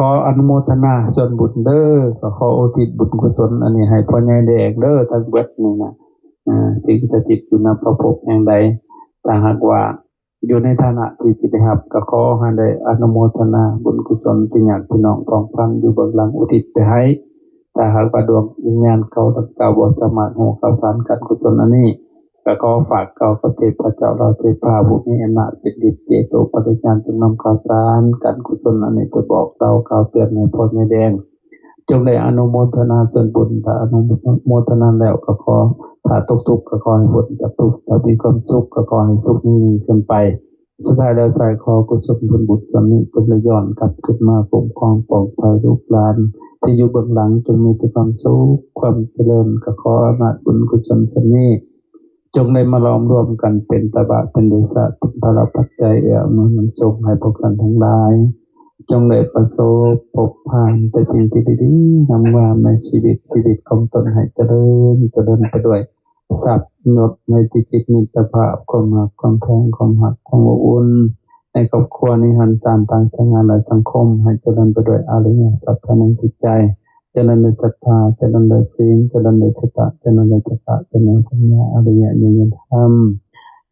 ຂໍອະນຸໂມທະນາສ່ວນບຸນເດີ້ ກໍຂໍອຸທິດບຸນກຸສົນອັນນີ້ໃຫ້ພໍ່ໃຫຍ່ແດງເດີ້ ທັງເບິດນີ້ນະ ເອີ ສິ່ງສະຖິດຢູ່ນຳພະພົບແຫ່ງໃດ ຖ້າຫາກວ່າ ຢູ່ໃນຖານະທີ່ຈະໄດ້ຮັບ ກໍຂໍໃຫ້ໄດ້ອະນຸໂມທະນາບຸນກຸສົນທີ່ຍາດພີ່ນ້ອງພ້ອງຟັງຢູ່ເບື້ອງຫຼັງອຸທິດໄປໃຫ້. ຖ້າຫາກວ່າດວງວິນຍານເຂົາດັ່ງກ່າວບໍ່ສາມາດຮູ້ຂ່າວສານການກຸສົນອັນນີ້ ກໍຂໍຝາກເຂົາກັບເທບພະເຈົ້າລາວເທພາຜູ້ມີອຳນາດສິດລິດເຈໂຕປະລິຍານ ຈົ່ງນຳຂ່າວສານການກຸສົນອັນນີ້ໄປບອກກ່າວກ່າວເຕືອນໃຫ້ພໍ່ໃຫຍ່ແດງ. ຈົ່ງໄດ້ອະນຸໂມທະນາສ່ວນບຸນ ຖ້າອະນຸໂມທະນາແລ້ວກໍຂໍ ຖ້າຕົກທຸກກໍຂໍໃຫ້ພົ້ນຈາກທຸກ ຖ້າມີຄວາມສຸກກໍຂໍໃຫ້ສຸກຍິ່ງໆຂຶ້ນໄປ. ສຸດທ້າຍແລ້ວ ສາຍຂໍກຸສົນຜົນບຸນສ່ວນນີ້ ຈົ່ງໄດ້ຍ້ອນກັບຄືນມາຄຸ້ມຄອງປອງໄພລູກຫຼານທີ່ຢູ່ເບື້ອງຫຼັງ ຈົ່ງມີແຕ່ຄວາມສຸກຄວາມຈະເລີນ. ກໍຂໍອຳນາດບຸນກຸສົນສ່ວນນີ້ ຈົ່ງໄດ້ມາຫຼອມລວມກັນເປັນຕະບະ ເປັນເດຊະ ເປັນພາລະປັດໄຈ ເອື້ອອຳນວຍນຳສົ່ງໃຫ້ພວກທ່ານທັງຫຼາຍ ຈົ່ງໄດ້ປະສົບພົບຜ່ານແຕ່ສິ່ງທີ່ດີໆງາມໆໃນຊີວິດ, ຊີວິດຂອງຕົນໃຫ້ຈະເລີນ, ຈະເລີນໄປດ້ວຍຊັບຍົດ, ໃນຈິດມິດຕະພາບ, ຄວາມຮັກ, ຄວາມແພງ, ຄວາມຮັກ, ຄວາມອົບອຸ່ນ, ໃນຄອບຄົວ, ໃນເຮືອນຊານ, ທາງສາທາລະນະສັງຄົມ, ໃຫ້ຈະເລີນໄປດ້ວຍອະລິຍະຊັບພາຍໃນຈິດໃຈ. ຈະເລີນໂດຍສັດທາ, ຈະເລີນໂດຍສິນ, ຈະເລີນໂດຍສະຕະ, ຈະເລີນໂດຍຕະກະ, ຈະເລີນປັນຍາ, ອະລິຍະນິຍົມທຳ,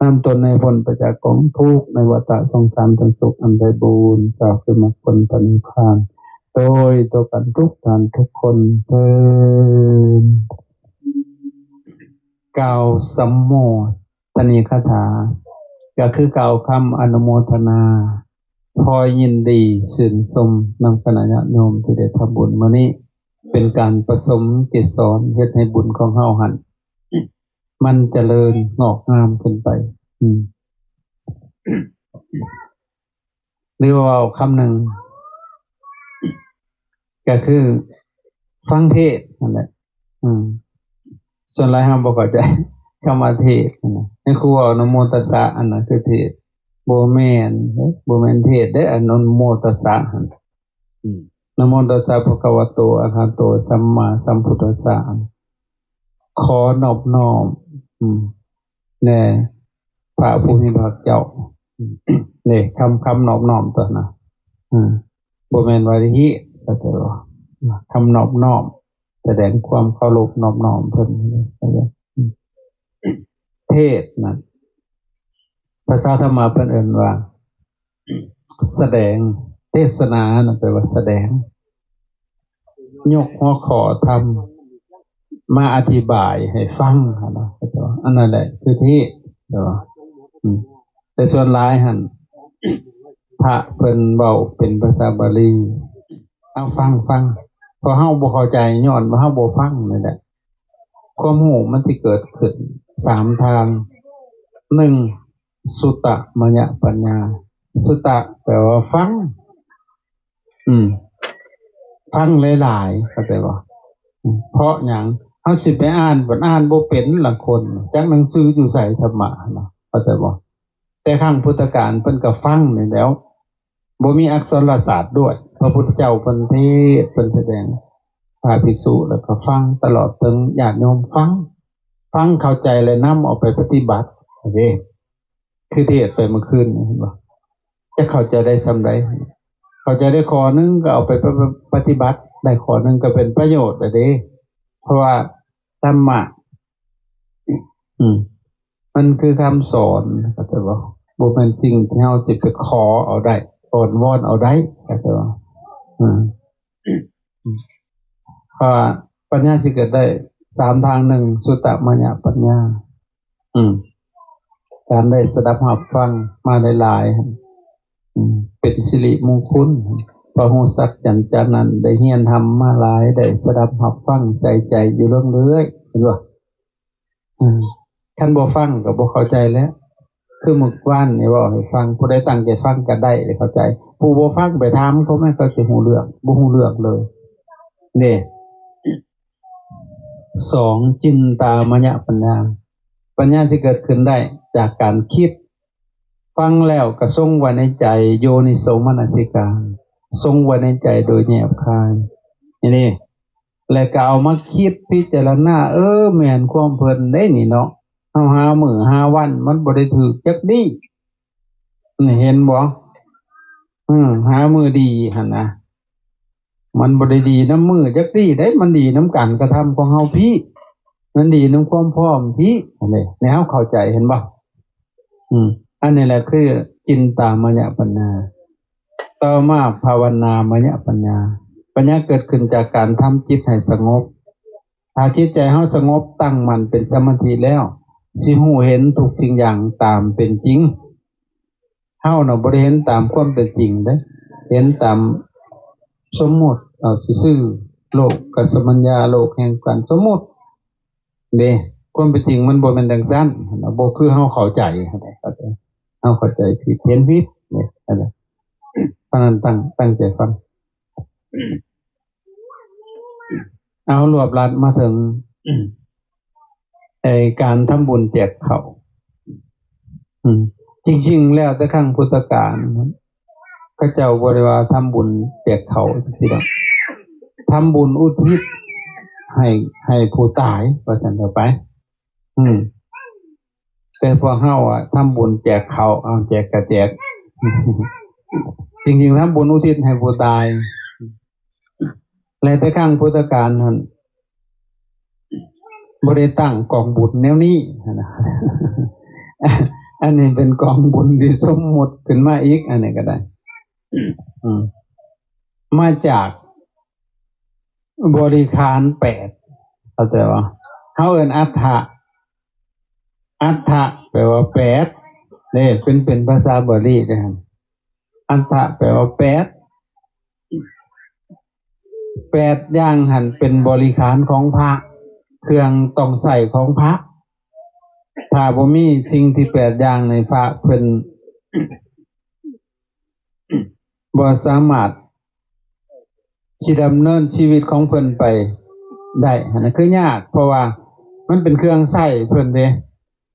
ນຳຕົນໃຫ້ພົ້ນໄປຈາກກອງທຸກໃນວັດຕະສົງສານ ທັງສຸກອັນໄພບູນ, ກ້າວຂຶ້ນມາພົ້ນພະນິບພານ ໂດຍຕົວກັນທຸກທ່ານທຸກຄົນເທີ້ນ. ກ່າວສຳໂມ ຕະນີຄາຖາ ກໍຄືກ່າວຄຳອະນຸໂມທະນາ ຂໍຍິນດີຊື່ນຊົມນຳຄະນະຍາດໂຍມທີ່ໄດ້ທຳບຸນມື້ນີ້ ເປັນການປະສົມເກດສອນເຮັດໃຫ້ບຸນຂອງເຮົາຫັ້ນ ມັນຈະເລີນງອກງາມຂຶ້ນໄປ. ອືມ ຫຼືວ່າເວົ້າຄຳໜຶ່ງ ກໍຄືຟັງເທດນັ້ນແຫຼະ. ອືມ ສ່ວນຫຼາຍເຮົາບໍ່ເຂົ້າໃຈຄຳວ່າເທດຫັ້ນນະ. ໃນຄູເວົ້ານະໂມຕັດສະ ອັນນັ້ນຄືເທດ. ບໍ່ແມ່ນເດ້ ບໍ່ແມ່ນເທດເດ້ ອັນນະໂມຕັດສະຫັ້ນ. ອືມ ນະໂມຕັດສະ ພະຄະວະໂຕ ອະລະຫະໂຕ ສຳມາສຳພຸດທັດສະ. ຂໍນອບນ້ອມ ອືມ ແດ່ພະຜູ້ມີພະພາກເຈົ້າ. ນີ້ຄຳ ຄຳນອບນ້ອມຕົວນະ. ອືມ ບໍ່ແມ່ນວ່າເທດ ເຂົ້າໃຈບໍ່? ຄຳນອບນ້ອມ ສະແດງຄວາມເຄົາລົບນອບນ້ອມເພິ່ນ. ເທດນັ້ນ ພາສາທຳມະເພິ່ນເອີ້ນວ່າສະແດງ, ເທດສະນານັ້ນແປວ່າສະແດງ, ຍົກຫົວຂໍ້ທຳມາອະທິບາຍໃຫ້ຟັງຫັ້ນນະ. ເຂົ້າໃຈບໍ່? ອັນນັ້ນແຫຼະຄືເທດ ເນາະ. ອືມ ແຕ່ສ່ວນຫຼາຍຫັ້ນ ພະເພິ່ນເວົ້າເປັນພາສາບາລີ ເອົາ ຟັງ ຟັງ ເພາະເຮົາບໍ່ເຂົ້າໃຈ ຍ້ອນວ່າເຮົາບໍ່ຟັງນີ້ແຫຼະ. ຄວາມຮູ້ມັນຊິເກີດຂຶ້ນສາມທາງ. ໜຶ່ງ ສຸຕະມະຍະປັນຍາ. ສຸຕະ ແປວ່າຟັງ. ອືມ ຟັງຫຼາຍໆ ເຂົ້າໃຈບໍ່? ອືມ ເພາະຫຍັງ? ເຮົາຊິໄປອ່ານ ເພິ່ນອ່ານບໍ່ເປັນ ລາງຄົນ ຈັກໜັງສືຢູ່ໃສ ທຳມະນະ ເຂົ້າໃຈບໍ່? ແຕ່ຄັ້ງພຸດທະການເພິ່ນກໍຟັງນີ້ແຫຼ້ວ ບໍ່ມີອັກສອນລະສາດດ້ວຍ. ພະພຸດທະເຈົ້າເພິ່ນເທດ ເພິ່ນສະແດງ ພະພິກສຸ ແລ້ວກໍຟັງ ຕະຫຼອດເຖິງຍາດໂຍມຟັງ ຟັງເຂົ້າໃຈ ແລະ ນຳເອົາໄປປະຕິບັດເດ້. ຄືເທດໄປມື້ຄືນນີ້ ເຫັນບໍ່? ຈະເຂົ້າໃຈໄດ້ສ່ຳໃດ? ເຂົ້າໃຈໄດ້ຂໍ້ໜຶ່ງກໍເອົາໄປປະ ປະຕິບັດໄດ້ຂໍ້ໜຶ່ງ ກໍເປັນປະໂຫຍດແລ້ວເດ້. ເພາະວ່າທຳມະ ອືມ ມັນຄືຄຳສອນ ເຂົ້າໃຈບໍ່? ບໍ່ແມ່ນສິ່ງທີ່ເຮົາຊິໄປຂໍເອົາໄດ້ ອ້ອນວອນເອົາໄດ້ ເຂົ້າໃຈບໍ່? ອືມ ເພາະວ່າປັນຍາຊິເກີດໄດ້ສາມທາງ. ໜຶ່ງ ສຸຕະມະຍະປັນຍາ ອືມ ການໄດ້ສະດັບຮັບຟັງມາຫຼາຍໆ ອືມ ເປັນສິລິມຸງຄຸນ ເພາະຮູ້ສັກຈັນຈານັ້ນ ໄດ້ຮຽນທຳມາຫຼາຍ ໄດ້ສະດັບຮັບຟັງໃສ່ໃຈຢູ່ເລື້ອຍໆ ເຫັນບໍ່? ອືມ ຄັນບໍ່ຟັງກໍບໍ່ເຂົ້າໃຈແຫຼະ. ຄືມື້ວານນີ້ເວົ້າໃຫ້ຟັງ ຜູ້ໃດຕັ້ງໃຈຟັງກໍໄດ້ເຂົ້າໃຈ ຜູ້ບໍ່ຟັງໄປຖາມເຂົາແມ່ນ ເຂົາຊິຮູ້ເລື່ອງ ບໍ່ຮູ້ເລື່ອງເລີຍເດ້. ສອງ ຈິນຕາມະຍະປັນຍາ ປັນຍາທີ່ເກີດຂຶ້ນໄດ້ຈາກການຄິດ ຟັງແລ້ວກໍຊົງໄວ້ໃນໃຈ ໂຍນິໂສມະນະສິການ ຊົງໄວ້ໃນໃຈໂດຍແຍບຄາຍ ນີ້ ແລ້ວກໍເອົາມາຄິດພິຈາລະນາ ເອີ ແມ່ນຄວາມເພິ່ນເດ້ນີ້ເນາະ ເຮົາຫາມື້ຫາວັນມັນບໍ່ໄດ້ຖືກຈັກດີ້ ນີ້ ເຫັນບໍ່? ເອີ ຫາມື້ດີຫັ້ນນະ ມັນບໍ່ໄດ້ດີນຳມືຈັກດີ້ເດ້ ມັນດີນຳການກະທຳຂອງເຮົາພີ້ ມັນດີນຳຄວາມພ້ອມພີ້ ອັນນີ້ ໃຫ້ເຮົາເຂົ້າໃຈ ເຫັນບໍ່? ອືມ ອັນນີ້ແຫຼະຄືຈິນຕາມະຍະປັນຍາ. ຕໍ່ມາພາວະນາມະຍະປັນຍາ. ປັນຍາເກີດຂຶ້ນຈາກການທຳຈິດໃຫ້ສະຫງົບ. ຖ້າຈິດໃຈເຮົາສະຫງົບຕັ້ງໝັ້ນເປັນສະມາທິແລ້ວ ຊິຮູ້ເຫັນທຸກສິ່ງຢ່າງຕາມເປັນຈິງ. ເຮົານະບໍ່ໄດ້ເຫັນຕາມຄວາມເປັນຈິງເດ້ ເຫັນຕາມສົມມຸດເອົາຊື່ໆ ໂລກກະສະມັນຍາ ໂລກແຫ່ງການສົມມຸດເດ້. ຄວາມເປັນຈິງມັນບໍ່ແມ່ນຈັ່ງຊັ້ນ ບໍ່ຄືເຮົາເຂົ້າໃຈ ເຮົາເຂົ້າໃຈຜິດ ເຫັນຜິດເດ້. ເພາະນັ້ນຕັ້ງ ຕັ້ງໃຈຟັງ. ເອົາ ລວບລັດມາເຖິງ ໄອ້ການທຳບຸນແຈກເຂົ້າ. ອືມ ຈິງໆ ແລ້ວແຕ່ຄັ້ງພຸດທະການ ເຂົາເຈົ້າບໍ່ໄດ້ວ່າທຳບຸນແຈກເຂົ້າຊີ້ດອກ ທຳບຸນອຸທິດໃຫ້ ໃຫ້ຜູ້ຕາຍ ວ່າຊັ້ນເຖາະໄປ. ອືມ ແຕ່ພວກເຮົາອະ ທຳບຸນແຈກເຂົ້າ ເອົາ ແຈກກະແຈກ. ຈິງໆ ທຳບຸນອຸທິດໃຫ້ຜູ້ຕາຍ ແລະ ແຕ່ຄັ້ງພຸດທະການຫັ້ນ ບໍ່ໄດ້ຕັ້ງກອງບຸນແນວນີ້ຫັ້ນນະ. ອັນນີ້ເປັນກອງບຸນທີ່ສົມມຸດຂຶ້ນມາອີກ ອັນນີ້ກໍໄດ້ ອືມ ມາຈາກບໍລິຂານແປດ ເຂົ້າໃຈບໍ່? ເຮົາເອີ້ນອັດຖະ ອັດຖະແປວ່າແປດເດ້ ເປັນ ເປັນພາສາບາລີເດ້. ອັດຖະແປວ່າແປດ ແປດຢ່າງຫັ້ນເປັນບໍລິຂານຂອງພະ ເຄື່ອງຕ້ອງໃຊ້ຂອງພະ. ຖ້າບໍ່ມີສິ່ງທີ່ແປດຢ່າງໃນພະ ເພິ່ນບໍ່ສາມາດຊິດຳເນີນຊີວິດຂອງເພິ່ນໄປໄດ້ຫັ້ນນະ ຄືຍາກ ເພາະວ່າມັນເປັນເຄື່ອງໃຊ້ເພິ່ນເດ້.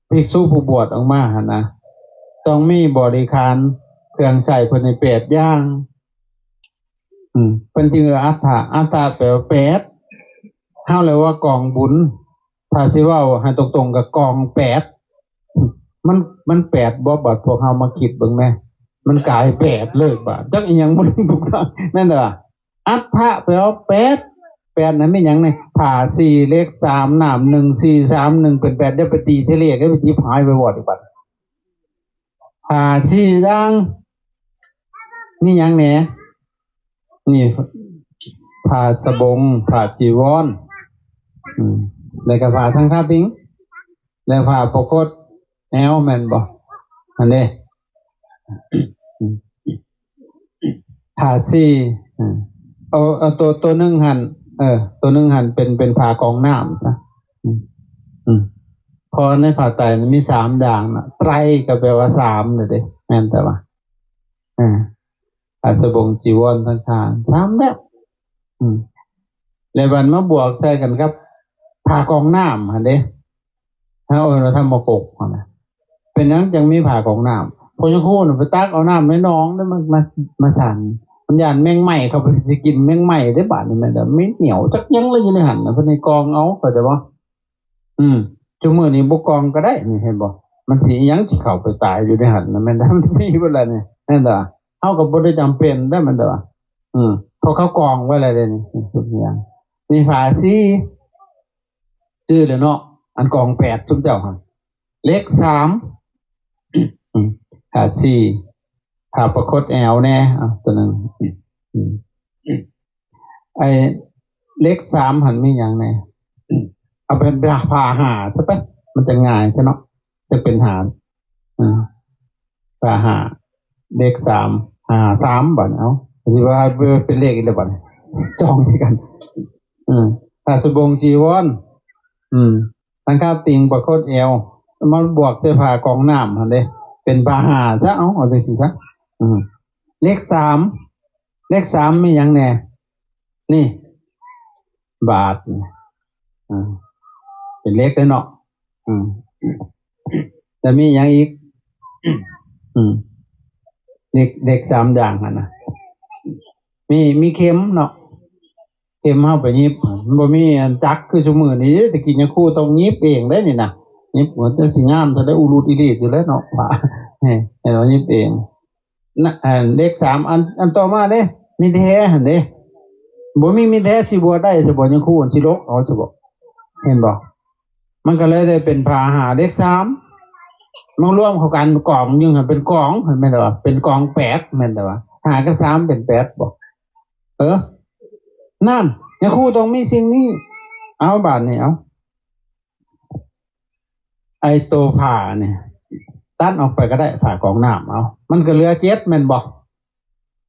ພິກສຸຜູ້ບວດອອກມາຫັ້ນນະ ຕ້ອງມີບໍລິຂານເຄື່ອງໃຊ້ເພິ່ນໃຫ້ແປດຢ່າງ. ອືມ ເພິ່ນຈຶ່ງເອີ້ນອັດຖະ ອັດຖະແປວ່າແປດ ເຮົາເອີ້ນວ່າກອງບຸນ. ຖ້າຊິເວົ້າໃຫ້ຕົງໆ ກໍກອງແປດ ມັນ ມັນແປດບໍ່? ບາດພວກເຮົາມາຄິດເບິ່ງແດ່ ມັນກາຍແປດເລີຍບາດ ຈັກອີ່ຫຍັງບໍ່ຮູ້ ແມ່ນບໍ່? ອັດຖະແປວ່າແປດ ແປດນັ້ນມີຫຍັງແດ່? ຜ້າສີ່ ເຫຼັກສາມ ນ້ຳໜຶ່ງ ສີ່ ສາມ ໜຶ່ງ ເປັນແປດ ຢ່າໄປຕີເສຍເລກ ຢ່າໄປຕີພາຍໄປວອດອີກບັດ. ຜ້າສີ່ຢ່າງ ມີຫຍັງແດ່? ນີ້ ຜ້າສະບົງ ຜ້າຈີວອນ ອືມ ແລ້ວກໍຜ້າສັງຄະຕິງ ແລ້ວຜ້າປະຄົດແອວ ແມ່ນບໍ່? ຫັ້ນເດ້ ຜ້າສີ່ ເອົາ ເອົາໂຕ ໂຕໜຶ່ງຫັ້ນ ເອີ ໂຕໜຶ່ງຫັ້ນເປັນ ເປັນຜ້າກອງນ້ຳຊະ ອືມ ເພາະໃນພາສາໃຕ້ມີສາມຢ່າງນະ ໄຕຣກໍແປວ່າສາມນັ້ນເດ້ ແມ່ນແຕ່ວ່າ ອ່າ ຜ້າສະບົງ ຈີວອນ ສັງຄະຕິງ ສາມແລ້ວ ອືມ ແລ້ວບັດມາບວກໃສ່ກັນກັບຜ້າກອງນ້ຳຫັ້ນເດ້ ເຮົາເອີ້ນວ່າທຳມະກົກຫັ້ນນະ. ເປັນຫຍັງຈັ່ງມີຜ້າກອງນ້ຳ? ພວກຍາຄູນະໄປຕັກເອົານ້ຳໃນໜອງເດ້ ມາ ມາ ມາສັນ ມັນຢ້ານແມງໄມ້ເຂົ້າໄປຊິກິນແມງໄມ້ເດ້ ບາດນີ້ແມ່ນແລ້ວ ມີໜຽວຈັກຫຍັງລະຢູ່ໃນຫັ້ນນະ ເພິ່ນໃຫ້ກອງເອົາ ເຂົ້າໃຈບໍ່? ອືມ ຊຸມື້ນີ້ບໍ່ກອງກໍໄດ້ນີ້ ເຫັນບໍ່? ມັນຊິອີຫຍັງຊິເຂົ້າໄປຕາຍຢູ່ໃນຫັ້ນນະ ແມ່ນແລ້ວ ມັນມີເບິດແລ້ວນີ້ ແມ່ນບໍ່? ເຮົາກໍບໍ່ໄດ້ຈຳເປັນໄດ້ ແມ່ນບໍ່? ອືມ ເພາະເຂົາກອງໄວ້ແລ້ວເດ້ນີ້ ທຸກຢ່າງ ມີຜ້າສີ່ ຈື່ແລ້ວເນາະ ອັນກອງແປດຊຸມເຈົ້າຫັ້ນ ເຫຼັກສາມ ອືມ ຜ້າສີ່ ຜ້າປະຄົດແອວແດ່ ເອົາ ໂຕໜຶ່ງ ອືມ ໄອ້ເຫຼັກສາມຫັ້ນມີຫຍັງແດ່? ເອົາເປັນຜ້າຫ້າຊະໄປ ມັນຈະງ່າຍຊະເນາະ ຈະເປັນຫ້າ ອ່າ ຫ້າຫ້າ ເຫຼັກສາມ ຫ້າສາມ ບາດນີ້ ເອົາ ຊິວ່າເປັນເລກອີກແລ້ວບາດນີ້ ຈອງໃສ່ກັນ ອືມ ຜ້າສະບົງ ຈີວອນ ອືມ ສັງຄະຕິງ ປະຄົດແອວ ມາບວກໃສ່ຜ້າກອງນ້ຳຫັ້ນເດ້ ເປັນຜ້າຫ້າຊະ ເອົາ ເອົາຈັ່ງຊີ້ຊະ ອືມ ເຫຼັກສາມ ເຫຼັກສາມມີຫຍັງແດ່? ນີ້ ບາດ ອ່າ ເປັນເຫຼັກເດ້ເນາະ ອືມ ແລ້ວມີຫຍັງອີກ? ອືມ ເຫຼັກ ເຫຼັກສາມຢ່າງຫັ້ນນະ ມີ ມີເຂັມເນາະ ເຂັມເຮົາໄປຫຍິບ ມັນບໍ່ມີອັນຈັກຄືຊຸມື້ນີ້ເດ້ ແຕ່ກີ້ຍາຄູຕ້ອງຫຍິບເອງເດ້ນີ້ນະ ຫຍິບ ໂອ້ ຈັ່ງຊິງາມເທົ່າໃດ ອຸລຸດອີລີດຢູ່ແລ້ວເນາະ ເອີ ໃຫ້ເຮົາຫຍິບເອງ. ນະ ອັນເລກສາມ ອັນ ອັນຕໍ່ມາເດ້ ມີແທ້ຫັ້ນເດ້ ບໍ່ມີ ມີແຕ່ຊິບວດໄດ້ຊະບໍ່ ຍາຄູມັນຊິລົກເອົາຊະບໍ່ ເຫັນບໍ່? ມັນກໍເລີຍໄດ້ເປັນຜ້າຫ້າເຫຼັກສາມ ມາລວມເຂົ້າກັນກອງຢູ່ຫັ້ນເປັນກອງ ແມ່ນແຕ່ວ່າເປັນກອງແປດ ແມ່ນແຕ່ວ່າຫ້າກັບສາມເປັນແປດບໍ່? ເອີ ນັ້ນ ຍາຄູຕ້ອງມີສິ່ງນີ້ ເອົາບາດນີ້ ເອົາ ໄອ້ໂຕຜ້ານີ້ ຕັດອອກໄປກໍໄດ້ ຜ້າກອງນ້ຳ ເອົາ ມັນກໍເຫຼືອເຈັດແມ່ນບໍ່?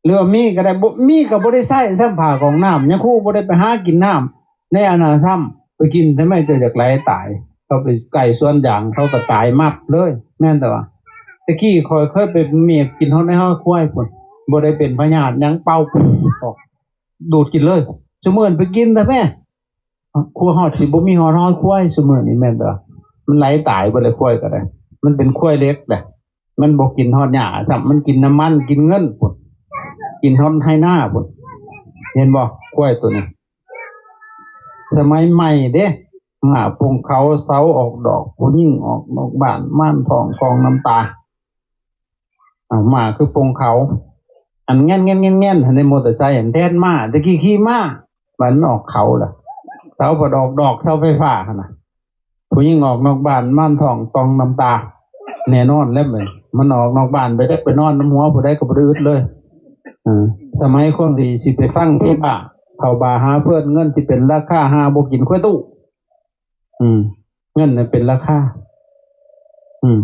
ຫຼືວ່າມີກໍໄດ້ ບໍ່ມີກໍບໍ່ໄດ້ໃຊ້ຊ້ຳຜ້າກອງນ້ຳ ຍາຄູບໍ່ໄດ້ໄປຫາກິນນ້ຳໃນອັນນັ້ນຊ້ຳ ໄປກິນທຳໄມ ເຈົ້າຢາກໄຫຼຕາຍ ເຂົາໄປໃກ້ສວນຢາງ ເຂົາກໍຕາຍໝັບເລີຍ ແມ່ນແຕ່ວ່າ ແຕ່ກີ້ຂ້ອຍເຄີຍໄປເມບກິນຮອດໃນຮອຍຄວາຍພຸ້ນ ບໍ່ໄດ້ເປັນພະຍາດຫຍັງ ເປົ່າອອກ ດູດກິນເລີຍ ຊຸມື້ນີ້ໄປກິນແທ້ແມ້ ຄົວຮອດຊິບໍ່ມີຮອດຮອຍຄວາຍ ຊຸມື້ນີ້ແມ່ນແຕ່ວ່າ ມັນໄຫຼຕາຍເບິດແລ້ວ ຄວາຍກໍໄດ້ ມັນເປັນຄວາຍເຫຼັກແຫຼະ ມັນບໍ່ກິນຮອດຫຍ້າຊ້ຳ ມັນກິນນ້ຳມັນ ກິນເງິນພຸ້ນ ກິນຮອດໄຮ່ນາພຸ້ນ ເຫັນບໍ່ ຄວາຍໂຕນີ້ ສະໄໝໃໝ່ເດ້ ມ້າປົງເຂົາ ເສົາອອກດອກ ຜູ້ຍິງອອກນອກບ້ານ ມ່ານທ້ອງຟອງນ້ຳຕາ ເອົາ ມ້າຄືປົງເຂົາ ອັນແງ່ນໆໆໆ ໃນມໍເຕີໄຊ ອັນແທນມ້າ ແຕ່ກີ້ຂີ່ມ້າ ບັດມັນອອກເຂົາລະ ເສົາພັດອອກດອກ ເສົາໄຟຟ້າຫັ້ນນະ ຜູ້ຍິງອອກນອກບ້ານ ມ່ານທ້ອງຟອງນ້ຳຕາ ແນ່ນອນແລ້ວ ມັນອອກນອກບ້ານໄປຈັກໄປນອນນຳຫົວຜູ້ໃດກໍບໍ່ໄດ້ອຶດເລີຍ ເອີ ສະໄໝຄົນດີຊິໄປຟັງຜີບ້າ ເຂົ້າບາຫາເພີ້ນ ເງິນທີ່ເປັນລາຄາ ຫາບໍ່ກິນຄວາຍຕູ້ ອືມ ເງິນນັ້ນເປັນລາຄາ ອືມ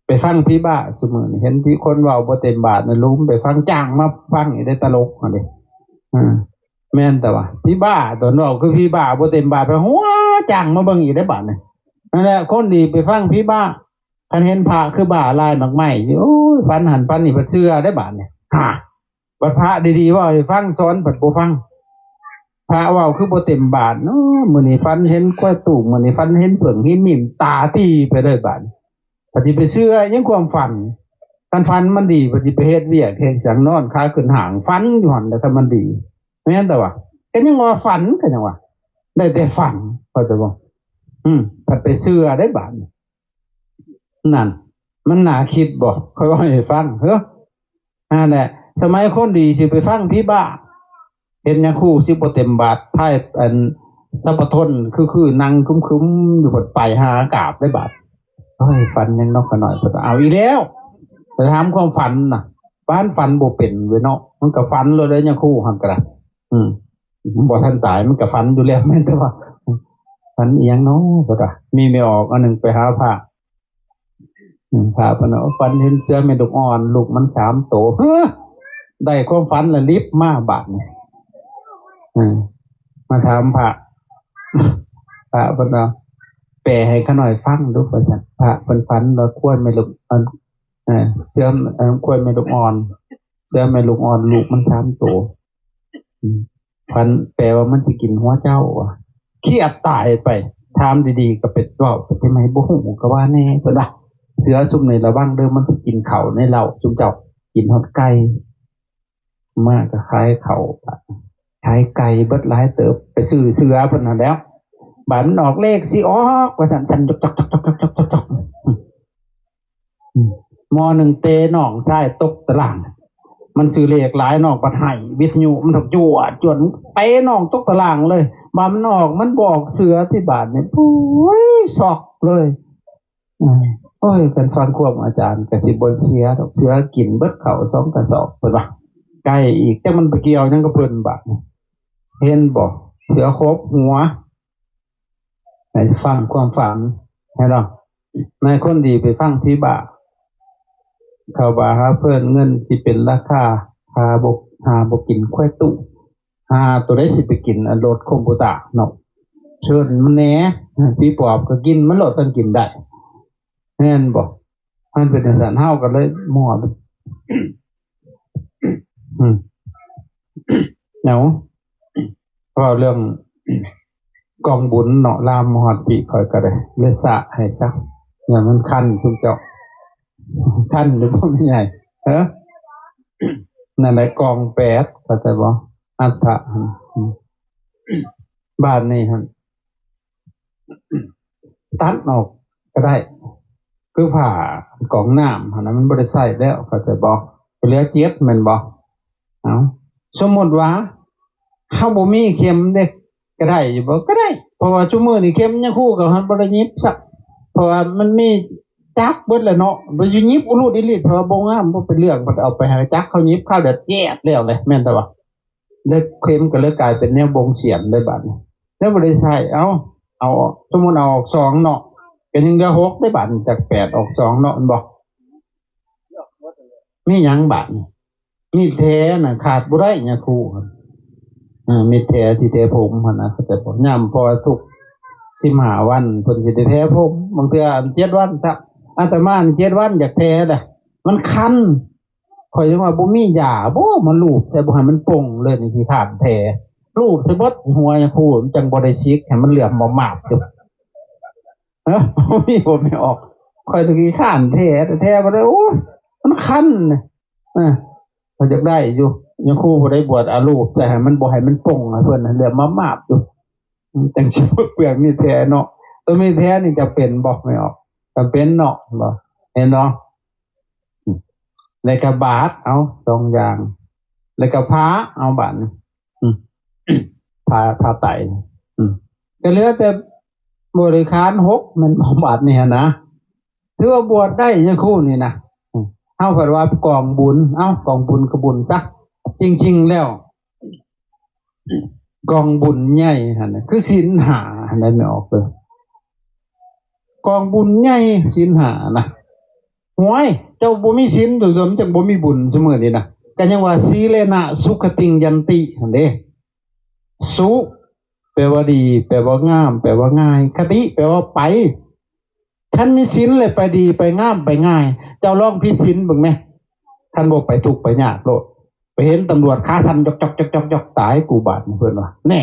ໄປຟັງຜີບ້າ ຊຸມື້ນີ້ເຫັນທີ່ຄົນເວົ້າບໍ່ເຕັມບາດໃນຫຼຸມ ໄປຟັງ ຈ້າງມາຟັງອີກໄດ້ ຕະຫຼົກຫັ້ນເດ້ ເອີ ແມ່ນແຕ່ວ່າຜີບ້າ ຕອນເວົ້າຄືຜີບ້າບໍ່ເຕັມບາດ ໄປຫົວ ຈ້າງມາເບິ່ງອີກໄດ້ບາດນີ້ ນັ້ນແຫຼະ ຄົນດີໄປຟັງຜີບ້າ ຄັນເຫັນພະຄືບ້າລາຍໝາກໄມ້ຢູ່ ໂອ້ຍ ຝັນຫັ້ນຝັນນີ້ ພັດເຊື່ອໄດ້ບາດນີ້ ຫາ ບັດພະດີໆເວົ້າໃຫ້ຟັງ ສອນພັດບໍ່ຟັງ ພະເວົ້າຄືບໍ່ເຕັມບາດເນາະ ມື້ນີ້ຝັນເຫັນຄວາຍຕູບ ມື້ນີ້ຝັນເຫັນເຜິ້ງເຫັນໜິ່ມ ຕາຕີໄປເລີຍບາດ ພັດຊິໄປເຊື່ອຫຍັງຄວາມຝັນ ຄັນຝັນມັນດີ ພັດຊິໄປເຮັດວຽກເຮັດຫຍັງ ນອນຂາຂຶ້ນຫ້າງ ຝັນຢູ່ຫັ້ນແຫຼະ ຄັນມັນດີ ແມ່ນແຕ່ວ່າ ກໍຍັງວ່າຝັນ ກໍຍັງວ່າ ໄດ້ແຕ່ຝັນ ເຂົ້າໃຈບໍ່? ອືມ ພັດໄປເຊື່ອໄດ້ບາດນີ້ ນັ້ນ ມັນໜ້າຄິດບໍ່? ຂ້ອຍເວົ້າໃຫ້ຟັງເດີ້ ຫັ້ນແຫຼະ ສະໄໝຄົນດີຊິໄປຟັງຜີບ້າ ເຫັນຍາຄູຊິບໍ່ເຕັມບາດ ພາຍອັນສັບປະທົນ ຄືໆນັ່ງຄຶມໆຢູ່ ເພິ່ນໄປຫາກາບໄດ້ບາດ ໂອ້ຍ ຝັນຫຍັງເນາະ ຂ້ານ້ອຍ ເພິ່ນເອົາອີກແລ້ວ ໄປຖາມຄວາມຝັນນະ ບ້ານຝັນບໍ່ເປັນເວີຍເນາະ ມັນກໍຝັນໂລດເດ້ ຍາຄູຫັ້ນກໍໄດ້ ອືມ ບໍ່ທັນຕາຍມັນກໍຝັນຢູ່ແລ້ວ ແມ່ນແຕ່ວ່າ ຝັນອີ່ຫຍັງເນາະ ເພິ່ນວ່າ ມີແມ່ອອກອັນໜຶ່ງໄປຫາພະ ອືມ ພະເພິ່ນວ່າ ຝັນເຫັນເສືອແມ່ລູກອ່ອນ ລູກມັນສາມໂຕ ເຮີ ໄດ້ຄວາມຝັນລະລິບມາບາດນີ້ ເອີ ມາຖາມພະ ພະເພິ່ນວ່າ ແປໃຫ້ຂ້ານ້ອຍຟັງດູ ວ່າຊັ້ນ ພະເພິ່ນຝັນວ່າຄວາຍແມ່ລູກ ອັນ ເອີ ເສືອ ເອີ ຄວາຍແມ່ລູກອ່ອນ ເສືອແມ່ລູກອ່ອນ ລູກມັນສາມໂຕ ອືມ ພັນແປວ່າມັນຊິກິນຫົວເຈົ້າ ຄຽດຕາຍໄປ ຖາມດີໆກໍໄປເວົ້າໄປ ທຳໄມບໍ່ຮູ້ ກໍວ່າແນ່ ເພິ່ນວ່າ ເສືອຊຸມນີ້ລະວັງເດີ້ ມັນຊິກິນເຂົ້າໃນເລົ້າ ຊຸມເຈົ້າກິນຮອດໄກ່ ມາກໍຂາຍເຂົ້າ ຂາຍໄກ່ເບິດຫຼາຍເຕີບ ໄປຊື້ເສືອເພິ່ນຫັ້ນແຫຼ້ວ ບາດມັນອອກເລກຊິອອກ ວ່າຊັ້ນ ຊັ້ນ ຈອກໆ ໝໍ່ໜຶ່ງເຕະນ້ອງຊາຍຕົກຕະລ່າງ ມັນຊື້ເລກຫຼາຍ ນ້ອງບັດໃຫ້ວິທະຍຸ ມັນຖອກຈວດຈວດ ເຕະນ້ອງຕົກຕະລ່າງເລີຍ ບາດມັນອອກ ມັນບອກເສືອທີ່ບາດນີ້ ໂອ້ຍ ຊັອກເລີຍ ໂອ້ຍ ຄັນຟັງຄວາມອາຈານກໍຊິບໍ່ເສຍດອກ ເສືອກິນເບິດເຂົ້າສອງກະສອບ ເພິ່ນວ່າ ໄກ່ອີກ ຈັກມັນໄປກ່ຽວຫຍັງກັບເພິ່ນບາດນີ້ ເຫັນບໍ່ ເສືອຄົບຫົວ ໃຫ້ຟັງຄວາມຝັນ ເຫັນບໍ່ ນາຍຄົນດີໄປຟັງຜີບ້າ ເຂົ້າບາຫາເພິ້ນ ເງິນທີ່ເປັນລາຄາ ຫາບໍ່ ຫາບໍ່ກິນຄວາຍຕູ້ ຫາໂຕໃດຊິໄປກິນ ອັນລົດຄອມພິວເຕີເນາະ ເຊີນມັນແດ່ ຜີປອບກໍກິນມັນໂລດ ຄັນກິນໄດ້ ແມ່ນບໍ່? ມັນເປັນຈັ່ງຊັ້ນ ເຮົາກໍເລີຍມົວ ອືມ ເອົາ ເວົ້າເລື່ອງກອງບຸນເນາະ ລາມມາຮອດພີ້ ຂ້ອຍກໍໄດ້ເລີຍສະໃຫ້ຊະ ຢ່າມັນຄັນຊຸມເຈົ້າ ຄັນຫຼືບໍ່ແມ່ໃຫຍ່ ເອີ ນັ້ນແຫຼະ ກອງແປດ ເຂົ້າໃຈບໍ່? ອັດຖະ ອືມ ບາດນີ້ຫັ້ນ ຕັດອອກກໍໄດ້ ຄືຜ້າກອງນ້ຳຫັ້ນນະ ມັນບໍ່ໄດ້ໃຊ້ແລ້ວ ເຂົ້າໃຈບໍ່? ເຫຼືອເຈັດແມ່ນບໍ່? ເອົາ ສົມມຸດວ່າ ເຮົາບໍ່ມີເຂັມເດ້ ກໍໄດ້ຢູ່ບໍ່? ກໍໄດ້ ເພາະວ່າຊຸມື້ນີ້ເຂັມຍາຄູກໍເພິ່ນບໍ່ໄດ້ຫຍິບຊ້ຳ ເພາະວ່າມັນມີຈັກເບິດແລ້ວເນາະ ໄປຢູ່ຫຍິບອຸລຸດອີລິດ ເພາະວ່າບໍ່ງາມ ບໍ່ເປັນເລື່ອງ ເພິ່ນເອົາໄປໃຫ້ຈັກເຂົາຫຍິບ ຄາວດຽວແຈດແລ້ວແຫຼະ ແມ່ນແຕ່ວ່າ ແລ້ວເຂັມກໍເລີຍກາຍເປັນແນວບົ່ງສຽນເລີຍບາດນີ້ ແລ້ວບໍ່ໄດ້ໃຊ້ ເອົາ ເອົາ ສົມມຸດເອົາອອກສອງເນາະ ກໍຍັງເຫຼືອຫົກເດ້ບາດນີ້ ຈາກແປດອອກສອງເນາະ ແມ່ນບໍ່? ມີຫຍັງບາດນີ້? ມີດແທ້ນະຂາດບໍ່ໄດ້ຍາຄູ ເອີ ມີດແທ້ທີ່ແທ້ຜົມຫັ້ນນະ ເຂົາເຈົ້າບອກ ຍາມພໍສຸກສິບຫ້າວັນ ເພິ່ນຊິໄດ້ແທ້ຜົມ ບາງເທື່ອອັນເຈັດວັນຊະ ອາດຕະມານີ້ເຈັດວັນຢາກແທ້ລະ ມັນຄັນ ຂ້ອຍຍັງວ່າບໍ່ມີຢາບໍ່ມາລູບໃສ່ບໍ່ໃຫ້ມັນປົ່ງເລີຍນີ້ ຂີ້ຄ້ານແທ້ ລູບໃສ່ເບິດຫົວຍາຄູ ມັນຈັ່ງບໍ່ໄດ້ສິກ ໃຫ້ມັນເຫຼືອມມາບໆຢູ່ ເອີ ບໍ່ມີຜົມໄດ້ອອກ ຂ້ອຍນີ້ຂີ້ຄ້ານແທ້ ແທ້ບໍ່ໄດ້ ໂອ້ຍ ມັນຄັນ ເອີ ຂ້ອຍຢາກໄດ້ຢູ່ ຍາຄູຜູ້ໃດບວດ ເອົາລູບໃສ່ໃຫ້ມັນ ບໍ່ໃຫ້ມັນປົ່ງໃຫ້ເພິ່ນ ໃຫ້ເຫຼືອມມາບໆຢູ່ ອືມ ຈັ່ງຊິບໍ່ເປືອງມີດແທ້ເນາະ ໂຕມີດແທ້ນີ້ຈຳເປັນບໍ່ ແມ່ອອກ ຈຳເປັນເນາະ ເຫັນບໍ່ ເຫັນບໍ່? ແລ້ວກໍບາດ ເອົາ ສອງຢ່າງ ແລ້ວກໍຜ້າ ເອົາບາດນີ້ ອືມ ຜ້າ ຜ້າໄຕ ອືມ ກໍເຫຼືອແຕ່ບໍລິຂານຫົກ ແມ່ນບໍ່ ບາດນີ້ຫັ້ນນະ ຖືວ່າບວດໄດ້ຍາຄູນີ້ນະ ອືມ ເຮົາພັດວ່າກອງບຸນ ເອົ້າ ກອງບຸນກໍບຸນຊະ ຈິງໆແລ້ວ ກອງບຸນໃຫຍ່ຫັ້ນນະ ຄືສິນຫ້າຫັ້ນນະ ແມ່ອອກເອີຍ ກອງບຸນໃຫຍ່ສິນຫ້ານະ ຫ້ວຍ ເຈົ້າບໍ່ມີສິນ ຕົວຕົນຈັ່ງບໍ່ມີບຸນ ຊຸມື້ນີ້ນະ ກໍຍັງວ່າ ສີເລນະ ສຸຂະຕິງ ຍັນຕິ ຫັ້ນເດ້ ສຸ ແປວ່າດີ ແປວ່າງາມ ແປວ່າງ່າຍ ຄະຕິ ແປວ່າໄປ ຄັນມີສິນແລ້ວໄປດີ ໄປງາມ ໄປງ່າຍ ເຈົ້າລອງຜິດສິນເບິ່ງແມ ຄັນບໍ່ໄປທຸກໄປຍາກໂລດ ໄປເຫັນຕຳຫຼວດຂາສັ່ນ ຈອກໆໆໆ ຕາຍກູບາດນີ້ ເພິ່ນວ່າ ແນ່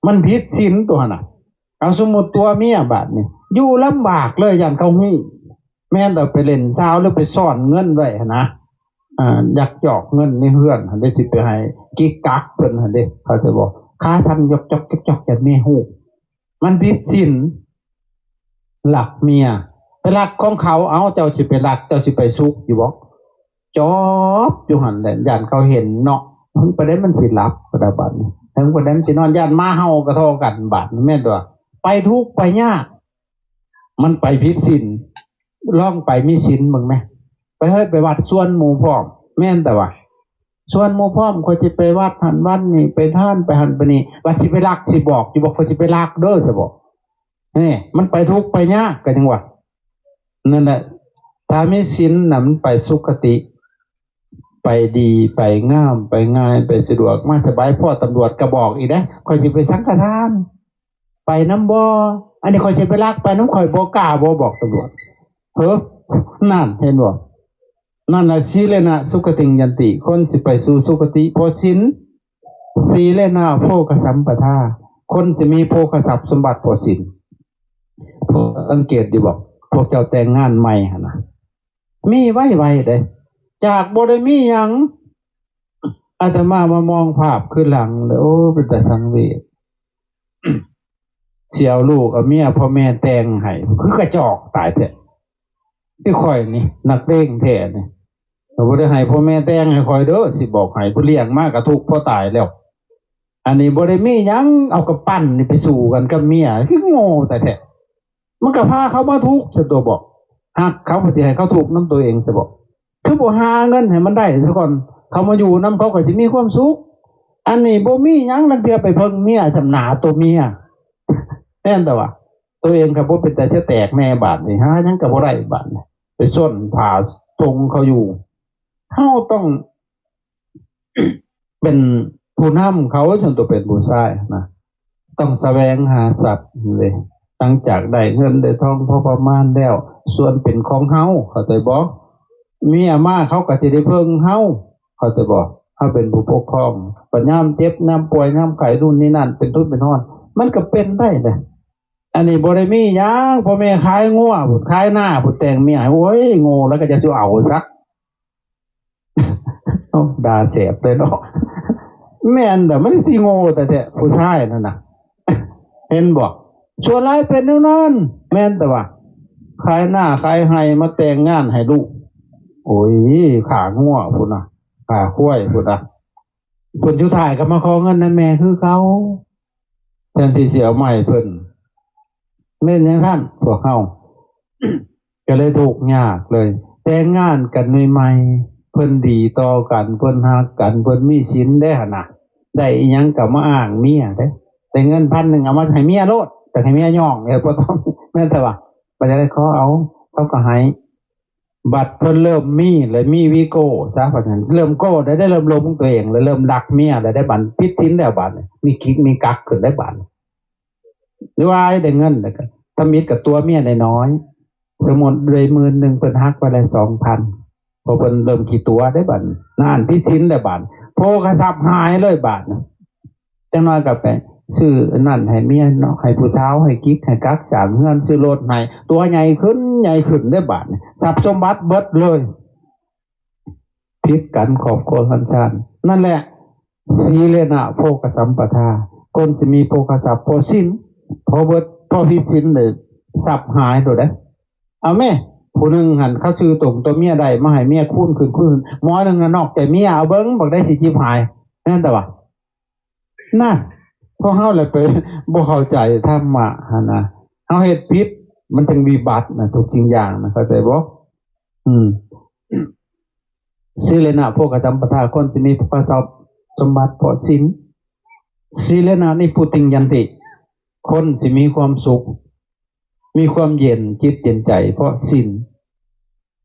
ມັນຜິດສິນຕົວຫັ້ນນະ ເອົາ ສົມມຸດຕົວເມຍບາດນີ້ ຢູ່ລຳບາກເລີຍ ຢ້ານເຂົາຮູ້ ແມ່ນແຕ່ໄປຫຼິ້ນຊາວ ຫຼືໄປຊ້ອນເງິນໄວ້ຫັ້ນນະ ອາ ຍັກຍອກເງິນໃນເຮືອນຫັ້ນເດ້ ຊິໄປໃຫ້ກິກກັກເພິ່ນຫັ້ນເດ້ ເຂົ້າໃຈບໍ່? ຂາສັ່ນ ຈອກໆໆໆ ຢ້ານເມຍຮູ້ ມັນຜິດສິນ ລັກເມຍ ໄປລັກຂອງເຂົາ ເອົ້າ ເຈົ້າຊິໄປລັກ ເຈົ້າຊິໄປສຸກຢູ່ບໍ່? ຈອບຢູ່ຫັ້ນແຫຼະ ຢ້ານເຂົາເຫັນເນາະ ເຖິງປານໃດມັນຊິຫຼັບ ປານໃດບາດນີ້ ເຖິງປານໃດມັນຊິນອນ ຢ້ານໝາເຫົ່າກະທໍ່ກັນບາດນີ້ ແມ່ນຕົວະ ໄປທຸກໄປຍາກ ມັນໄປຜິດສິນ ລອງໄປມີສິນເບິ່ງແມ ໄປເຮີດໄປວັດຊວນໝູ່ພ້ອມ ແມ່ນແຕ່ວ່າ ຊວນໝູ່ພ້ອມ ຂ້ອຍຊິໄປວັດຫັ້ນວັດນີ້ ໄປທານ ໄປຫັ້ນໄປນີ້ ວ່າຊິໄປລັກ ຊິບອກຢູ່ບໍ່ ຂ້ອຍຊິໄປລັກເດີ ຊະບໍ່ ນີ້ ມັນໄປທຸກໄປຍາກ ກໍຍັງວ່າ ນັ້ນແຫຼະ ຖ້າມີສິນນະ ມັນໄປສຸຄະຕິ ໄປດີ ໄປງາມ ໄປງ່າຍ ໄປສະດວກ ມາສະບາຍ ພໍ້ຕຳຫຼວດກໍບອກອີກເດ້ ຂ້ອຍຊິໄປສັງຄະທານ ໄປນຳບໍ່? ອັນນີ້ຂ້ອຍຊິໄປລັກໄປນຳ ຂ້ອຍບໍ່ກ້າບໍ່ບອກຕຳຫຼວດ ເຮີ ນັ້ນ ເຫັນບໍ່? ນັ້ນລະ ສີເລນະ ສຸຄະຕິງ ຍັນຕິ ຄົນຊິໄປສູ່ສຸຄະຕິ ເພາະສິນ ສີເລນະ ໂພຄະສຳປະທາ ຄົນຊິມີໂພຄະຊັບສົມບັດ ເພາະສິນ ພວກ ສັງເກດຢູ່ບໍ່? ພວກເຈົ້າແຕ່ງງານໃໝ່ຫັ້ນນະ ມີໄວໆເດ້ ຈາກບໍ່ໄດ້ມີຫຍັງ ອາດຕະມາມາມອງພາບຄືຫຼັງແລ້ວ ໂອ້ ເປັນຕາສັງເວດ ຊິເອົາລູກເອົາເມຍພໍ່ແມ່ແຕ່ງໃຫ້ ຄືກະຈອກຕາຍແທ້ ຄືຂ້ອຍນີ້ ນັກເລງແທ້ນີ້ ບໍ່ໄດ້ໃຫ້ພໍ່ແມ່ແຕ່ງໃຫ້ຂ້ອຍເດີ ຊິບອກໃຫ້ ຜູ້ລ້ຽງມາກະທຸກພໍຕາຍແລ້ວ ອັນນີ້ບໍ່ໄດ້ມີຫຍັງ ເອົາກຳປັ້ນນີ້ໄປສູ້ກັນກັບເມຍ ຄືໂງ່ຕາຍແທ້ ມັນກໍພາເຂົາມາທຸກຊະຕົວະເບາະ ຮັກເຂົາກໍຊິໃຫ້ເຂົາທຸກນຳຕົວເອງຊະເບາະ ຄືບໍ່ຫາເງິນໃຫ້ມັນໄດ້ຊະກ່ອນ ເຂົາມາຢູ່ນຳເຂົາກໍຊິມີຄວາມສຸກ ອັນນີ້ບໍ່ມີຫຍັງ ລາງເທື່ອໄປເພິ່ງເມຍຊ່ຳໜ້າຕົວເມຍ ແມ່ນແຕ່ວ່າ ຕົວເອງກໍບໍ່ເປັນຕາສະແຕກແນ່ບາດນີ້ ຫາຫຍັງກໍບໍ່ໄດ້ບາດນີ້ ໄປຊົນຜ້າຊົງເຂົາຢູ່ ເຮົາຕ້ອງ ເປັນຜູ້ນຳເຂົາ ສ່ວນຕົວເປັນຜູ້ຊາຍນະ ຕ້ອງສະແຫວງຫາຊັບເດ້ ຫຼັງຈາກໄດ້ເງິນໄດ້ທອງພໍປະມານແລ້ວ ສ່ວນເປັນຂອງເຮົາ ເຂົ້າໃຈບໍ່? ເມຍມາເຂົາກໍຊິໄດ້ເພິ່ງເຮົາ ເຂົ້າໃຈບໍ່? ເຮົາເປັນຜູ້ປົກຄອງ ບັດຍາມເຈັບ ຍາມປ່ວຍ ຍາມໄຂ້ ນູ້ນນີ້ນັ້ນ ເປັນທຸກເປັນຮ້ອນ ມັນກໍເປັນໄດ້ເດ້ ອັນນີ້ບໍ່ໄດ້ມີຫຍັງ ພໍ່ແມ່ຂາຍງົວພຸ້ນ ຂາຍນາພຸ້ນ ແຕ່ງເມຍໃຫ້ ໂອ້ຍ ໂງ່ ແລ້ວກໍຈະຊິເອົາຊະ ເອົ້າ ດ່າແສບເລີຍເນາະ ແມ່ນແຫຼະ ມັນຊິໂງ່ແທ້ໆ ຜູ້ຊາຍນັ້ນນະ ເຫັນບໍ່? ສ່ວນຫຼາຍເປັນແນວນັ້ນ ແມ່ນແຕ່ວ່າ ຂາຍນາຂາຍໄຮ່ມາແຕ່ງງານໃຫ້ລູກ ໂອ້ຍ ຂ້າງົວພຸ້ນນະ ຂ້າຄວາຍພຸ້ນນະ ຜົນສຸດທ້າຍກໍມາຂໍເງິນນຳແມ່ຄືເກົ່າ ແທນທີ່ຊິເອົາມາໃຫ້ເພິ່ນ. ແມ່ນຈັ່ງຊັ້ນ ພວກເຮົາ ກໍເລີຍທຸກຍາກເລີຍ. ແຕ່ງງານກັນໃໝ່ໆ ເພິ່ນດີຕໍ່ກັນ ເພິ່ນຮັກກັນ ເພິ່ນມີສິນເດ້ຫັ້ນນະ. ໄດ້ອີ່ຫຍັງກໍມາອ້າງເມຍເດ້. ໄດ້ເງິນພັນໜຶ່ງ ເອົາມາໃຫ້ເມຍໂລດ ຢາກໃຫ້ເມຍຍ້ອງ ເອີ ບໍ່ຕ້ອງ ແມ່ນແຕ່ວ່າ ບໍ່ຢາກໄດ້ຂໍເອົາ ເຂົາກໍໃຫ້. ບັດເພິ່ນເລີ່ມມີ ແລະ ມີວີໂກ້ຊະ ບັດນັ້ນເລີ່ມໂກ້ໄດ້ ໄດ້ເລີ່ມຫຼົງຕົວເອງ ແລະ ເລີ່ມລັກເມຍແລ້ວ ໄດ້ບັດຜິດສິນແລ້ວ ບາດນີ້ມີກິກມີກັກຂຶ້ນໄດ້ ບາດນີ້ ຫຼືວ່າໄດ້ເງິນແລ້ວກໍທຳອິດກໍຕົວະເມຍນ້ອຍໆ. ສົມມຸດໄດ້ໝື່ນໜຶ່ງ ເພິ່ນຫັກໄປແລ້ວສອງພັນ ເພາະເພິ່ນເລີ່ມຂີ້ຕົວະໄດ້ ບາດນີ້ນັ້ນ ຜິດສິນແລ້ວ ບາດນີ້ໂພກະຊັບຫາຍເລີຍ ບາດນີ້. ຈັກໜ້ອຍກໍໄປຊື້ອັນນັ້ນໃຫ້ເມຍເນາະ ໃຫ້ຜູ້ສາວ ໃຫ້ກິກໃຫ້ກັກ ສ້າງເຮືອນ ຊື້ລົດໃຫ້ ຕົວໃຫຍ່ຂຶ້ນ ໃຫຍ່ຂຶ້ນເດ້ ບາດນີ້ ຊັບສົມບັດເບິດເລີຍ. ຜິດກັນ ຄອບຄົວເຮືອນຊານ ນັ້ນແຫຼະ. ສີເລນະໂພກະສຳປະທາ ຄົນຊິມີໂພກະຊັບ ເພາະສິນ ເພາະເບິດ ເພາະຜິດສິນເດ້ ຊັບຫາຍໂລດເດ້. ເອົາແມ້ ຜູ້ໜຶ່ງຫັ້ນ ເຂົາຊື້ຕົງຕົວເມຍໄດ້ ມາໃຫ້ເມຍຄູນຂຶ້ນ ຄູນ ໝໍໜຶ່ງນະ ນອກໃຈເມຍ ເອົາເບິ່ງ ບັກໃດຊິຈິບຫາຍ ແມ່ນແຕ່ວ່າ ນະ ພວກເຮົາແຫຼະໄປບໍ່ເຂົ້າໃຈທຳມະຫັ້ນນະ. ເຮົາເຮັດຜິດ ມັນຈຶ່ງວິບັດນະ ທຸກສິ່ງຢ່າງນະ ເຂົ້າໃຈບໍ່? ອືມ ສີເລນະໂພກະສຳປະທາ ຄົນທີ່ມີພວກະຊັບສົມບັດເພາະສິນ. ສີເລນະນິບພຸຕິງຍັນຕິ ຄົນທີ່ມີຄວາມສຸກ ມີຄວາມເຢັນຈິດເຢັນໃຈເພາະສິນ.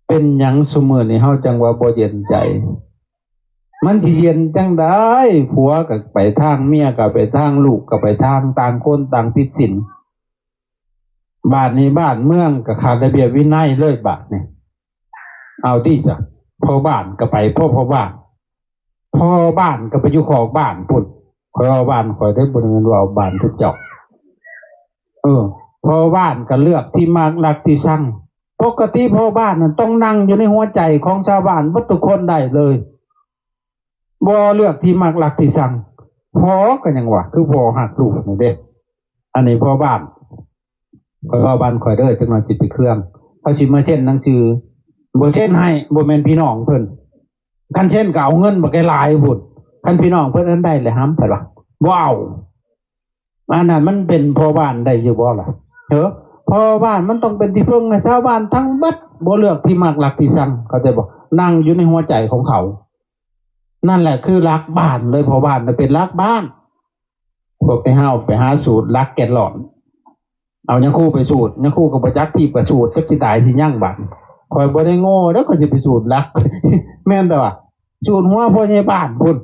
ເປັນຫຍັງຊຸມື້ນີ້ເຮົາຈັ່ງວ່າບໍ່ເຢັນໃຈ? ມັນຊິເຢັນຈັ່ງໃດ? ຜົວກໍໄປທາງ ເມຍກໍໄປທາງ ລູກກໍໄປທາງ ຕ່າງຄົນຕ່າງຜິດສິນ. ບາດນີ້ບ້ານເມືອງກໍຂາດລະບຽບວິໄນເລີຍບາດນີ້. ເອົາຕິຊະ ພໍ່ບ້ານກໍໄປ ພໍ່ ພໍ່ບ້ານ ພໍ່ບ້ານກໍໄປຢູ່ຂອກບ້ານພຸ້ນ. ຂ້ອຍເວົ້າບ້ານຂ້ອຍເດ້ ບໍ່ແມ່ນເວົ້າບ້ານທຸກເຈົ້າ. ເອີ ພໍ່ບ້ານກໍເລືອກທີ່ມັກລັກທີ່ຊັງ. ປົກກະຕິພໍ່ບ້ານນັ້ນຕ້ອງນັ່ງຢູ່ໃນຫົວໃຈຂອງຊາວບ້ານເບິດທຸກຄົນໄດ້ເລີຍ. ບໍ່ເລືອກທີ່ມັກລັກທີ່ຊັງ. ພໍ່ກໍຍັງວ່າ ຄືພໍ່ຮັກລູກນີ້ເດ້. ອັນນີ້ພໍ່ບ້ານ. ຂ້ອຍເວົ້າບ້ານຂ້ອຍເດີ ຈັກໜ່ອຍຊິໄປເຄືອງ. ເຂົາຊິມາເຊັນໜັງສື ບໍ່ເຊັນໃຫ້ ບໍ່ແມ່ນພີ່ນ້ອງເພິ່ນ. ຄັນເຊັນກໍເອົາເງິນບັກຫຼາຍໆພຸ້ນ. ຄັນພີ່ນ້ອງເພິ່ນອັນໃດແຫຼະຫຳ ເພິ່ນວ່າບໍ່ເອົາ. ອັນນັ້ນມັນເປັນພໍ່ບ້ານໄດ້ຢູ່ບໍ່ລະ? ເອີ ພໍ່ບ້ານມັນຕ້ອງເປັນທີ່ເພິ່ງໃຫ້ຊາວບ້ານທັງເບິດ, ບໍ່ເລືອກທີ່ມັກລັກທີ່ຊັງ, ເຂົ້າໃຈບໍ່? ນັ່ງຢູ່ໃນຫົວໃຈຂອງເຂົາ. ນັ້ນແຫຼະຄືຫຼັກບ້ານເລີຍ, ພໍ່ບ້ານນະເປັນຫຼັກບ້ານ. ພວກທີ່ເຮົາໄປຫາສູດຫຼັກແກ່ນລ້ອນ ເອົາຍາຄູໄປສູດ, ຍາຄູກໍບໍ່ຈັກທີ່ປະສູດ ຈັກຊິຕາຍຊິຍັງບາດ. ຂ້ອຍບໍ່ໄດ້ໂງ່ເດ້ ຂ້ອຍຊິໄປສູດຫຼັກ ແມ່ນແຕ່ວ່າສູດຫົວພໍ່ໃຫຍ່ບ້ານພຸ້ນ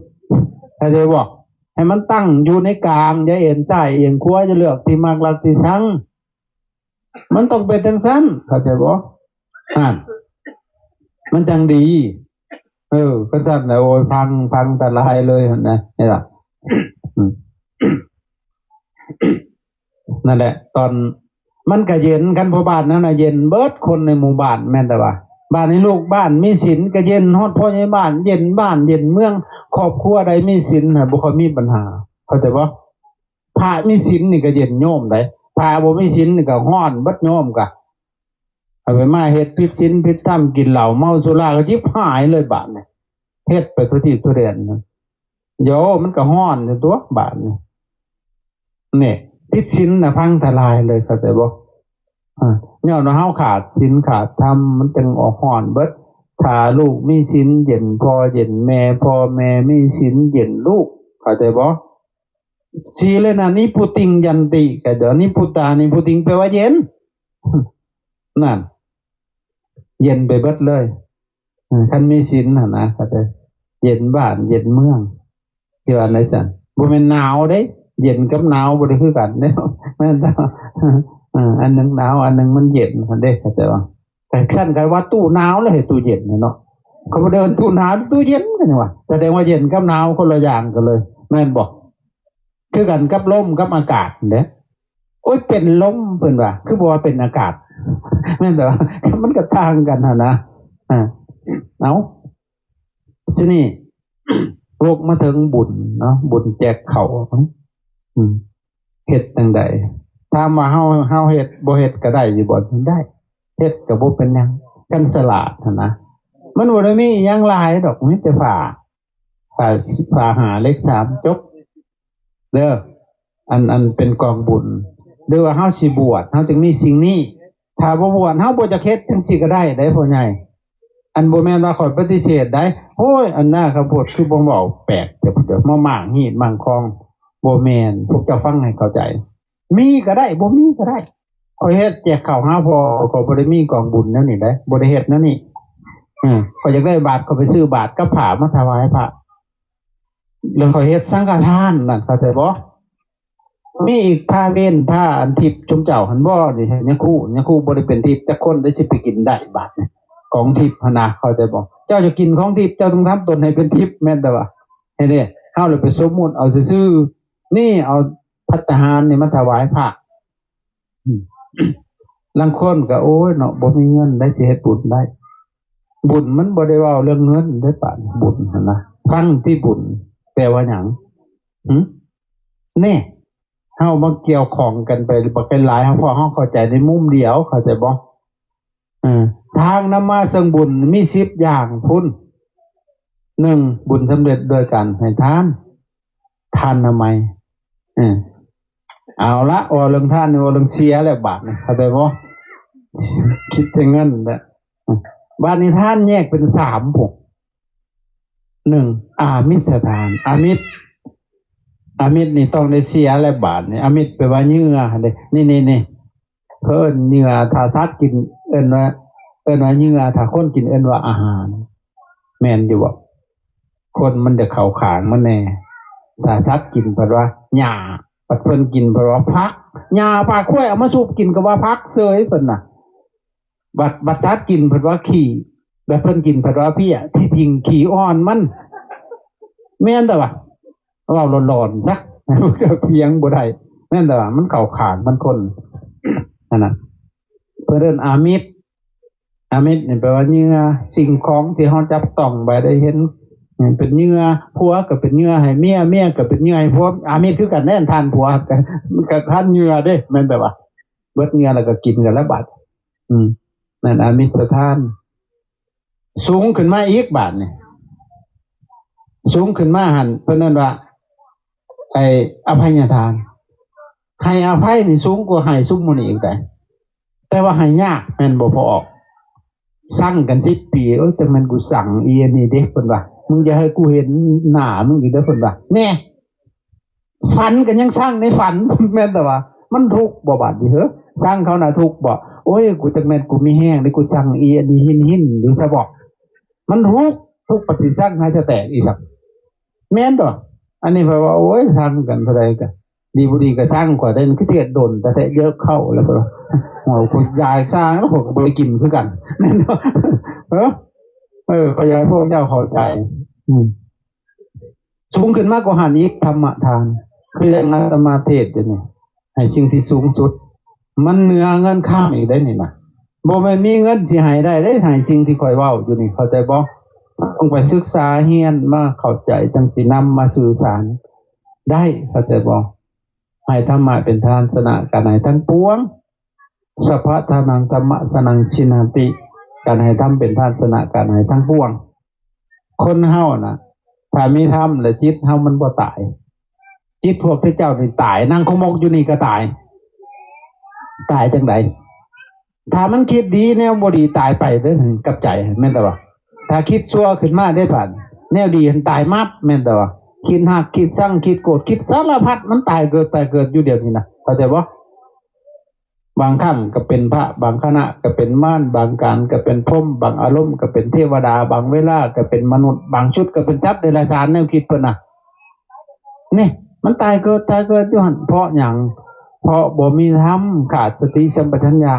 ເຂົ້າໃຈບໍ່? ໃຫ້ມັນຕັ້ງຢູ່ໃນກາງ, ຢ່າເອັນຊ້າຍເອັນຂວາ, ຢ່າເລືອກທີ່ມັກລັກທີ່ຊັງ. ມັນຕ້ອງເປັນຈັ່ງຊັ້ນ ເຂົ້າໃຈບໍ່? ຫັ້ນ ມັນຈັ່ງດີ. ເອີ ຄັນຊັ້ນແລ້ວ ໂອ້ຍ ພັງ ພັງຕະລາຍເລີຍຫັ້ນນະ ເຫັນບໍ່? ອືມ ນັ້ນແຫຼະ ຕອນມັນກະເຢັນ ຄັນພໍ່ບ້ານນັ້ນນະເຢັນເບິດຄົນໃນໝູ່ບ້ານ. ແມ່ນແຕ່ວ່າ ບາດນີ້ລູກບ້ານມີສິນກະເຢັນຮອດພໍ່ໃຫຍ່ບ້ານ, ເຢັນບ້ານເຢັນເມືອງ. ຄອບຄົວໃດມີສິນນະ ບໍ່ຄ່ອຍມີບັນຫາ ເຂົ້າໃຈບໍ່? ພະມີສິນນີ້ກໍເຢັນໂຍມໃດ໋, ພະບໍ່ມີສິນນີ້ກໍຮ້ອນເບິດໂຍມກະ. ເອົາໄປມາເຮັດຜິດສິນຜິດທຳ, ກິນເຫຼົ້າເມົາສຸລາກໍຈິບຫາຍເລີຍບາດນີ້. ເຮັດໄປທົ່ວທີບທົ່ວແດນນະ ໂຍ ມັນກໍຮ້ອນຢູ່ຕົວະບາດນີ້. ນີ້ ຜິດສິນນະພັງທະລາຍເລີຍ ເຂົ້າໃຈບໍ່? ອາ ຍ້ອນວ່າເຮົາຂາດສິນຂາດທຳ ມັນຈຶ່ງອອກຮ້ອນເບິດ. ຖ້າລູກມີສິນເຢັນພໍ່ເຢັນແມ່, ພໍ່ແມ່ມີສິນເຢັນລູກ, ເຂົ້າໃຈບໍ່? ສີເລນະນິບພຸຕິງຍັນຕິ ກະດອ ນິບພຸຕານິບພຸຕິງ ແປວ່າເຢັນ. ນັ້ນ ເຢັນໄປເບິດເລີຍ. ເອີ ຄັນມີສິນຫັ້ນນະ ເຂົ້າໃຈ ເຢັນບ້ານເຢັນເມືອງ. ຊິວ່າໄດ້ຊັ້ນ ບໍ່ແມ່ນໜາວເດ້, ເຢັນກັບໜາວບໍ່ໄດ້ຄືກັນເດ້. ແມ່ນ ເອີ ອັນໜຶ່ງໜາວ ອັນໜຶ່ງມັນເຢັນຫັ້ນເດ້ ເຂົ້າໃຈບໍ່? ແຕ່ຊັ້ນກໍວ່າຕູ້ໜາວແລ້ວເຮັດຕູ້ເຢັນເນາະ. ເຂົາບໍ່ໄດ້ເອີ້ນຕູ້ໜາວ ຕູ້ເຢັນກັນວ່າ ສະແດງວ່າເຢັນກັບໜາວຄົນລະຢ່າງກັນເລີຍ ແມ່ນບໍ່? ຄືກັນກັບລົມກັບອາກາດເດ້. ໂອ້ຍ ເປັນລົມ ເພິ່ນວ່າ ຄືບໍ່ວ່າເປັນອາກາດ? ແມ່ນແຕ່ວ່າ ມັນກໍຕ່າງກັນຫັ້ນນະ. ອາ ເອົາ ທີນີ້ ວົກມາເຖິງບຸນເນາະ, ບຸນແຈກເຂົ້າ ອືມ ເຮັດຈັ່ງໃດ? ຖາມວ່າເຮົາ ເຮົາເຮັດ ບໍ່ເຮັດກໍໄດ້ຢູ່ບໍ່? ໄດ້, ເຮັດກໍບໍ່ເປັນຫຍັງ ຄັນສະຫຼາດຫັ້ນນະ. ມັນບໍ່ໄດ້ມີຫຍັງຫຼາຍດອກ, ມີແຕ່ຜ້າ ໄປ ຜ້າຜ້າຫ້າເຫຼັກສາມ ຈົບເດີ. ອັນ ອັນເປັນກອງບຸນ ຫຼືວ່າເຮົາຊິບວດ ເຮົາຈຶ່ງມີສິ່ງນີ້. ຖ້າບໍ່ບວດ ເຮົາບໍ່ຈະເຮັດຈັ່ງຊີ້ກໍໄດ້ເດ້ພໍ່ໃຫຍ່. ອັນ ບໍ່ແມ່ນວ່າຂ້ອຍປະຕິເສດໄດ໋. ໂອ້ຍ ອັນໜ້າຄຳໂພດຄືບໍ່ເວົ້າແປກ ຈະມາມ້າງຮີດມ້າງຄອງ. ບໍ່ແມ່ນ, ພວກເຈົ້າຟັງໃຫ້ເຂົ້າໃຈ. ມີກໍໄດ້ ບໍ່ມີກໍໄດ້. ຂ້ອຍເຮັດແຈກເຂົ້າຫາພໍ່ ຂ້ອຍບໍ່ໄດ້ມີກອງບຸນແນວນີ້ເດ້ ບໍ່ໄດ້ເຮັດແນວນີ້. ເອີ ຂ້ອຍຢາກໄດ້ບາດ ຂ້ອຍໄປຊື້ບາດກັບຜ້າມາຖວາຍພະ ແລ້ວຂ້ອຍເຮັດສັງຄະທານນັ້ນ ເຂົ້າໃຈບໍ່? ມີອີກຜ້າເວັນ ຜ້າອັນທິບຊຸມເຈົ້າຫັ້ນບໍ່? ນີ້ຍາຄູ ຍາຄູບໍ່ໄດ້ເປັນທິບຈັກຄົນ ໄດ້ຊິໄປກິນໄດ້ບາດນີ້ ຂອງທິບຫັ້ນນະ ເຂົ້າໃຈບໍ່? ເຈົ້າຈະກິນຂອງທິບ ເຈົ້າຕ້ອງທຳຕົນໃຫ້ເປັນທິບ ແມ່ນແຕ່ວ່າ ເຫັນເດ້ ເຮົາລະໄປສົມມຸດເອົາຊື່ໆ ນີ້ ເອົາພັດຕາຫານນີ້ມາຖວາຍພະ. ອືມ ລາງຄົນກໍ ໂອ້ຍເນາະ ບໍ່ມີເງິນໄດ້ ຊິເຮັດບຸນໄດ້. ບຸນມັນບໍ່ໄດ້ເວົ້າເລື່ອງເງິນເດ້ປານ ບຸນຫັ້ນນະ. ຟັງຕິ ບຸນແປວ່າຫຍັງ? ຫຶ? ແນ່ ເຮົາມາກ່ຽວຂ້ອງກັນໄປບັກຫຼາຍ ເຮົາ ເພາະເຮົາເຂົ້າໃຈໃນມຸມດຽວ ເຂົ້າໃຈບໍ່? ເອີ ທາງນຳມາເຊິ່ງບຸນມີສິບຢ່າງພຸ້ນ. ໜຶ່ງ ບຸນສຳເລັດໂດຍການໃຫ້ທານ ທານນາໄມ. ເອີ ເອົາລະ ເວົ້າເລື່ອງທານນີ້ ເວົ້າເລື່ອງເສຍແລ້ວບາດນີ້ ເຂົ້າໃຈບໍ່? ຄິດແຕ່ເງິນແຫຼະ. ບາດນີ້ທານແຍກເປັນສາມພວກ. ໜຶ່ງ ອາມິດສະທານ ອາມິດ ອາມິດນີ້ຕ້ອງໄດ້ເສຍແລ້ວບາດນີ້. ອາມິດແປວ່າເຫຍື່ອເດ້ ນີ້ໆໆ ເພິ່ນເຫຍື່ອ ຖ້າສັດກິນ ເອີ້ນວ່າ ເອີ້ນວ່າເຫຍື່ອ ຖ້າຄົນກິນເອີ້ນວ່າອາຫານ ແມ່ນຢູ່ບໍ່? ຄົນມັນຈະເຂົ້າຂ້າງມັນແດ່. ຖ້າສັດກິນເພິ່ນວ່າຫຍ້າ ບັດເພິ່ນກິນເພິ່ນວ່າຜັກ. ຫຍ້າປາກຄວາຍເອົາມາສຸບກິນກໍວ່າຜັກເສີຍເພິ່ນນະ. ບັດ ບັດສັດກິນເພິ່ນວ່າຂີ້ ແລະເພິ່ນກິນເພິ່ນວ່າເພຍ ທີ່ຈິງຂີ້ອ່ອນມັນ ແມ່ນແຕ່ວ່າ ເວົ້າຫຼອນໆຊະ ເຖຽງບໍ່ໄດ້ ແມ່ນແຕ່ວ່າມັນເຂົ້າຂ້າງມັນຄົນຫັ້ນນະ. ເພິ່ນເອີ້ນອາມິດ ອາມິດນີ້ແປວ່າເຫຍື່ອ ສິ່ງຂອງທີ່ເຮົາຈັບຕ້ອງໄປໄດ້ເຫັນ ເປັນເຫຍື່ອ ຜົວກໍເປັນເຫຍື່ອໃຫ້ເມຍ ເມຍກໍເປັນເຫຍື່ອໃຫ້ຜົວ. ອາມິດຄືກັນແດ່ ທ່ານຜົວກໍທ່ານເຫຍື່ອເດ້ ແມ່ນແຕ່ວ່າ ເບິດເຫຍື່ອແລ້ວກໍກິນກັນແລ້ວບາດ. ອືມ ນັ້ນອາມິດສະທານ. ສູງຂຶ້ນມາອີກບາດນີ້ ສູງຂຶ້ນມາຫັ້ນ ເພິ່ນເອີ້ນວ່າ ໄອ້ ອະໄພຍະທານ. ໃຫ້ອະໄພນີ້ສູງກວ່າໃຫ້ຊຸມໝູ່ນີ້ອີກໄດ໋ ແຕ່ວ່າໃຫ້ຍາກ ແມ່ນບໍ່ພໍ່ອອກ? ຊັງກັນສິບປີ ເອີ ຈັກແມ່ນກູຊັງອີອັນນີ້ເດ້ ເພິ່ນວ່າ ມຶງຢ່າໃຫ້ກູເຫັນໜ້າມຶງອີກເດີ ເພິ່ນວ່າ ແນ່. ຝັນກໍຍັງຊັງໃນຝັນ ແມ່ນແຕ່ວ່າ ມັນທຸກບໍ່ບາດນີ້ເຮີ? ຊັງເຂົານະທຸກບໍ່? ໂອ້ຍ ກູຈັກແມ່ນກູມີແຮງເດ້ ກູຊັງອີອັນນີ້ຫີນໆຢູ່ຊະບໍ່? ມັນທຸກ ທຸກປະຕິຊັງຫາຈະແຕກອີກ. ແມ່ນຕົວະ? ອັນນີ້ຂ້ອຍວ່າ ໂອ້ຍ ຊັງກັນເທົ່າໃດກໍດີ ບໍ່ດີກໍຊ່າງຂ້ອຍໄດ໋ ຄືເທດດົນແທ້ໆ ເຍາະເຂົ້າແລ້ວ ໂອ້ຍ ຢາຊ່າງແລ້ວ ຂ້ອຍກໍບໍ່ໄດ້ກິນຄືກັນ ແມ່ນບໍ່? ເອີ ເອີ ຂ້ອຍຢາກໃຫ້ພວກເຈົ້າເຂົ້າໃຈ ອືມ ສູງຂຶ້ນມາກວ່າຫັ້ນອີກ ທຳມະທານ ຄືຢ່າງອາດຕະມາເທດຢູ່ນີ້ ໃຫ້ສິ່ງທີ່ສູງສຸດ ມັນເໜືອເງິນຄຳອີກໄດ໋ນີ້ນະ. ບໍ່ແມ່ນມີເງິນຊິໃຫ້ໄດ້ເດ້ ໃຫ້ສິ່ງທີ່ຂ້ອຍເວົ້າຢູ່ນີ້ ເຂົ້າໃຈບໍ່? ຕ້ອງໄປສຶກສາຮຽນມາເຂົ້າໃຈ ຈັ່ງຊິນຳມາສື່ສານໄດ້ ເຂົ້າໃຈບໍ່? ໃຫ້ທຳມະເປັນທານຊະນະການໃຫ້ທັງປວງ. ສັບພະທານັງທຳມະສະນັງຊິນາຕິ ການໃຫ້ທຳເປັນທານຊະນະການໃຫ້ທັງປວງ. ຄົນເຮົານະ ຖ້າມີທຳແລ້ວຈິດເຮົາມັນບໍ່ຕາຍ. ຈິດພວກເຈົ້ານີ້ຕາຍ ນັ່ງຂະໝົກຢູ່ນີ້ກໍຕາຍ. ຕາຍຈັ່ງໃດ? ຖ້າມັນຄິດດີແນວບໍ່ດີຕາຍໄປເດີ ກັບໃຈ ແມ່ນແຕ່ວ່າ ຖ້າຄິດຊົ່ວຂຶ້ນມາເດ້ບາດ ແນວດີຫັ້ນຕາຍມັບ ແມ່ນແຕ່ວ່າ ຄິດຮັກ ຄິດຊັງ ຄິດໂກດ ຄິດສາລະພັດ ມັນຕາຍເກີດ ຕາຍເກີດຢູ່ດຽວນີ້ນະ ເຂົ້າໃຈບໍ່? ບາງຄັ້ງກໍເປັນພະ ບາງຂະນະກໍເປັນມານ ບາງການກໍເປັນພົມ ບາງອາລົມກໍເປັນເທວະດາ ບາງເວລາກໍເປັນມະນຸດ ບາງຊຸດກໍເປັນສັດເດຍລະສານ ແນວຄິດເພິ່ນນະ. ນີ້ ມັນຕາຍເກີດ ຕາຍເກີດຢູ່ຫັ້ນ ເພາະຫຍັງ? ເພາະບໍ່ມີທຳ ຂາດສະຕິສຳປະຊັນຍະ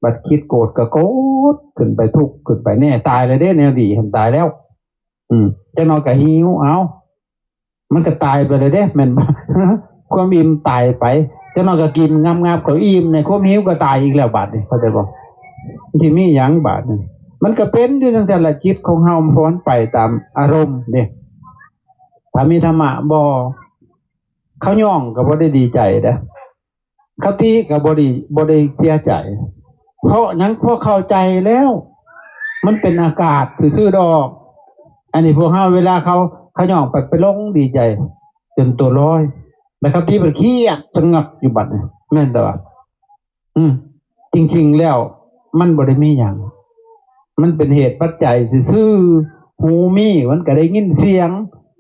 ບັດຄິດໂກດກໍໂກດ ຂຶ້ນໄປທຸກ ຂຶ້ນໄປ ແນ່ ຕາຍແລ້ວເດ້ ແນວດີຫັ້ນຕາຍແລ້ວ. ອືມ ຈັກໜ່ອຍກໍຫິວ ເອົ້າ ມັນກໍຕາຍໄປແລ້ວເດ້ ແມ່ນບໍ່? ຄວາມອີ່ມຕາຍໄປ ຈັກໜ່ອຍກໍກິນງາບໆ ກໍອີ່ມ ໃນຄວາມຫິວກໍຕາຍອີກແລ້ວບາດນີ້ ເຂົ້າໃຈບໍ່? ມັນຊິມີຫຍັງບາດນີ້? ມັນກໍເປັນຢູ່ຈັ່ງຊັ້ນລະ ຈິດຂອງເຮົາ ເພາະມັນໄປຕາມອາລົມເດ້. ຖ້າມີທຳມະບໍ່ ເຂົາຍ້ອງກໍບໍ່ໄດ້ດີໃຈເດ້ ຄະຕິກໍບໍ່ໄດ້ ບໍ່ໄດ້ເສຍໃຈ ເພາະຫຍັງ? ເພາະເຂົ້າໃຈແລ້ວ ມັນເປັນອາກາດຊື່ໆດອກ. ອັນນີ້ພວກເຮົາເວລາເຂົາ ຂະຍ້ອງໄປ ໄປຫຼົງດີໃຈຈົນຕົວລອຍ ແລ້ວຄະຕິມັນຄຽດສະຫງັບຢູ່ບັດນີ້ ແມ່ນແຕ່ວ່າ ອືມ ຈິງໆແລ້ວມັນບໍ່ໄດ້ມີຫຍັງ ມັນເປັນເຫດປັດໄຈຊື່ໆ. ຫູມີມັນກໍໄດ້ຍິນສຽງ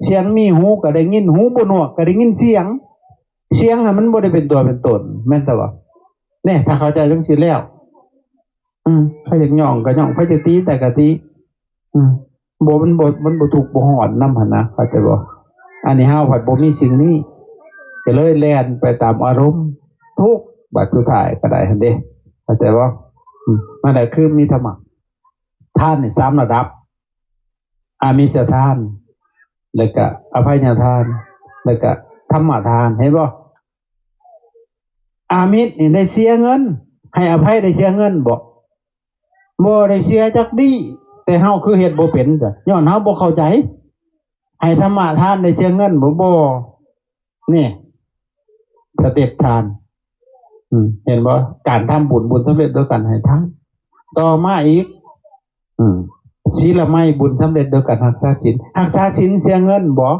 ສຽງມີຫູກໍໄດ້ຍິນ ຫູບໍ່ໜວກກໍໄດ້ຍິນສຽງ ສຽງຫັ້ນມັນບໍ່ໄດ້ເປັນຕົວເປັນຕົນ ແມ່ນແຕ່ວ່າ ແນ່ ຖ້າເຂົ້າໃຈຈັ່ງຊີ້ແລ້ວ ອືມ ໃຜຢາກຍ້ອງກໍຍ້ອງ ໃຜຢາກຕີແຕ່ກໍຕີ ອືມ ບໍ່ ມັນບໍ່ ມັນບໍ່ທຸກບໍ່ຮ້ອນນຳຫັ້ນນະ ເຂົ້າໃຈບໍ່? ອັນນີ້ເຮົາພັດບໍ່ມີສິ່ງນີ້ ກໍເລີຍແລ່ນໄປຕາມອາລົມ ທຸກບາດສຸດທ້າຍກໍໄດ້ຫັ້ນເດ້ ເຂົ້າໃຈບໍ່? ອືມ ນັ້ນແຫຼະຄືມີທຳມະ ທານນີ້ສາມລະດັບ ອາມິດສະທານ ແລ້ວກະອະໄພຍະທານ ແລ້ວກະທຳມະທານ ເຫັນບໍ່? ອາມິດນີ້ໄດ້ເສຍເງິນ ໃຫ້ອະໄພໄດ້ເສຍເງິນບໍ່? ບໍ່ໄດ້ເສຍຈັກດີ້ ແຕ່ເຮົາຄືເຮັດບໍ່ເປັນ ຍ້ອນເຮົາບໍ່ເຂົ້າໃຈ ໃຫ້ທຳມະທານໄດ້ເສຍເງິນບໍ່? ບໍ່ ນີ້ ສະເຕັບທານ ອືມ ເຫັນບໍ່? ການທຳບຸນ ບຸນສຳເລັດດ້ວຍການໃຫ້ທານ ຕໍ່ມາອີກ ອືມ ສີລະໄມ ບຸນສຳເລັດໂດຍການຮັກສາສິນ ຮັກສາສິນເສຍເງິນບໍ່?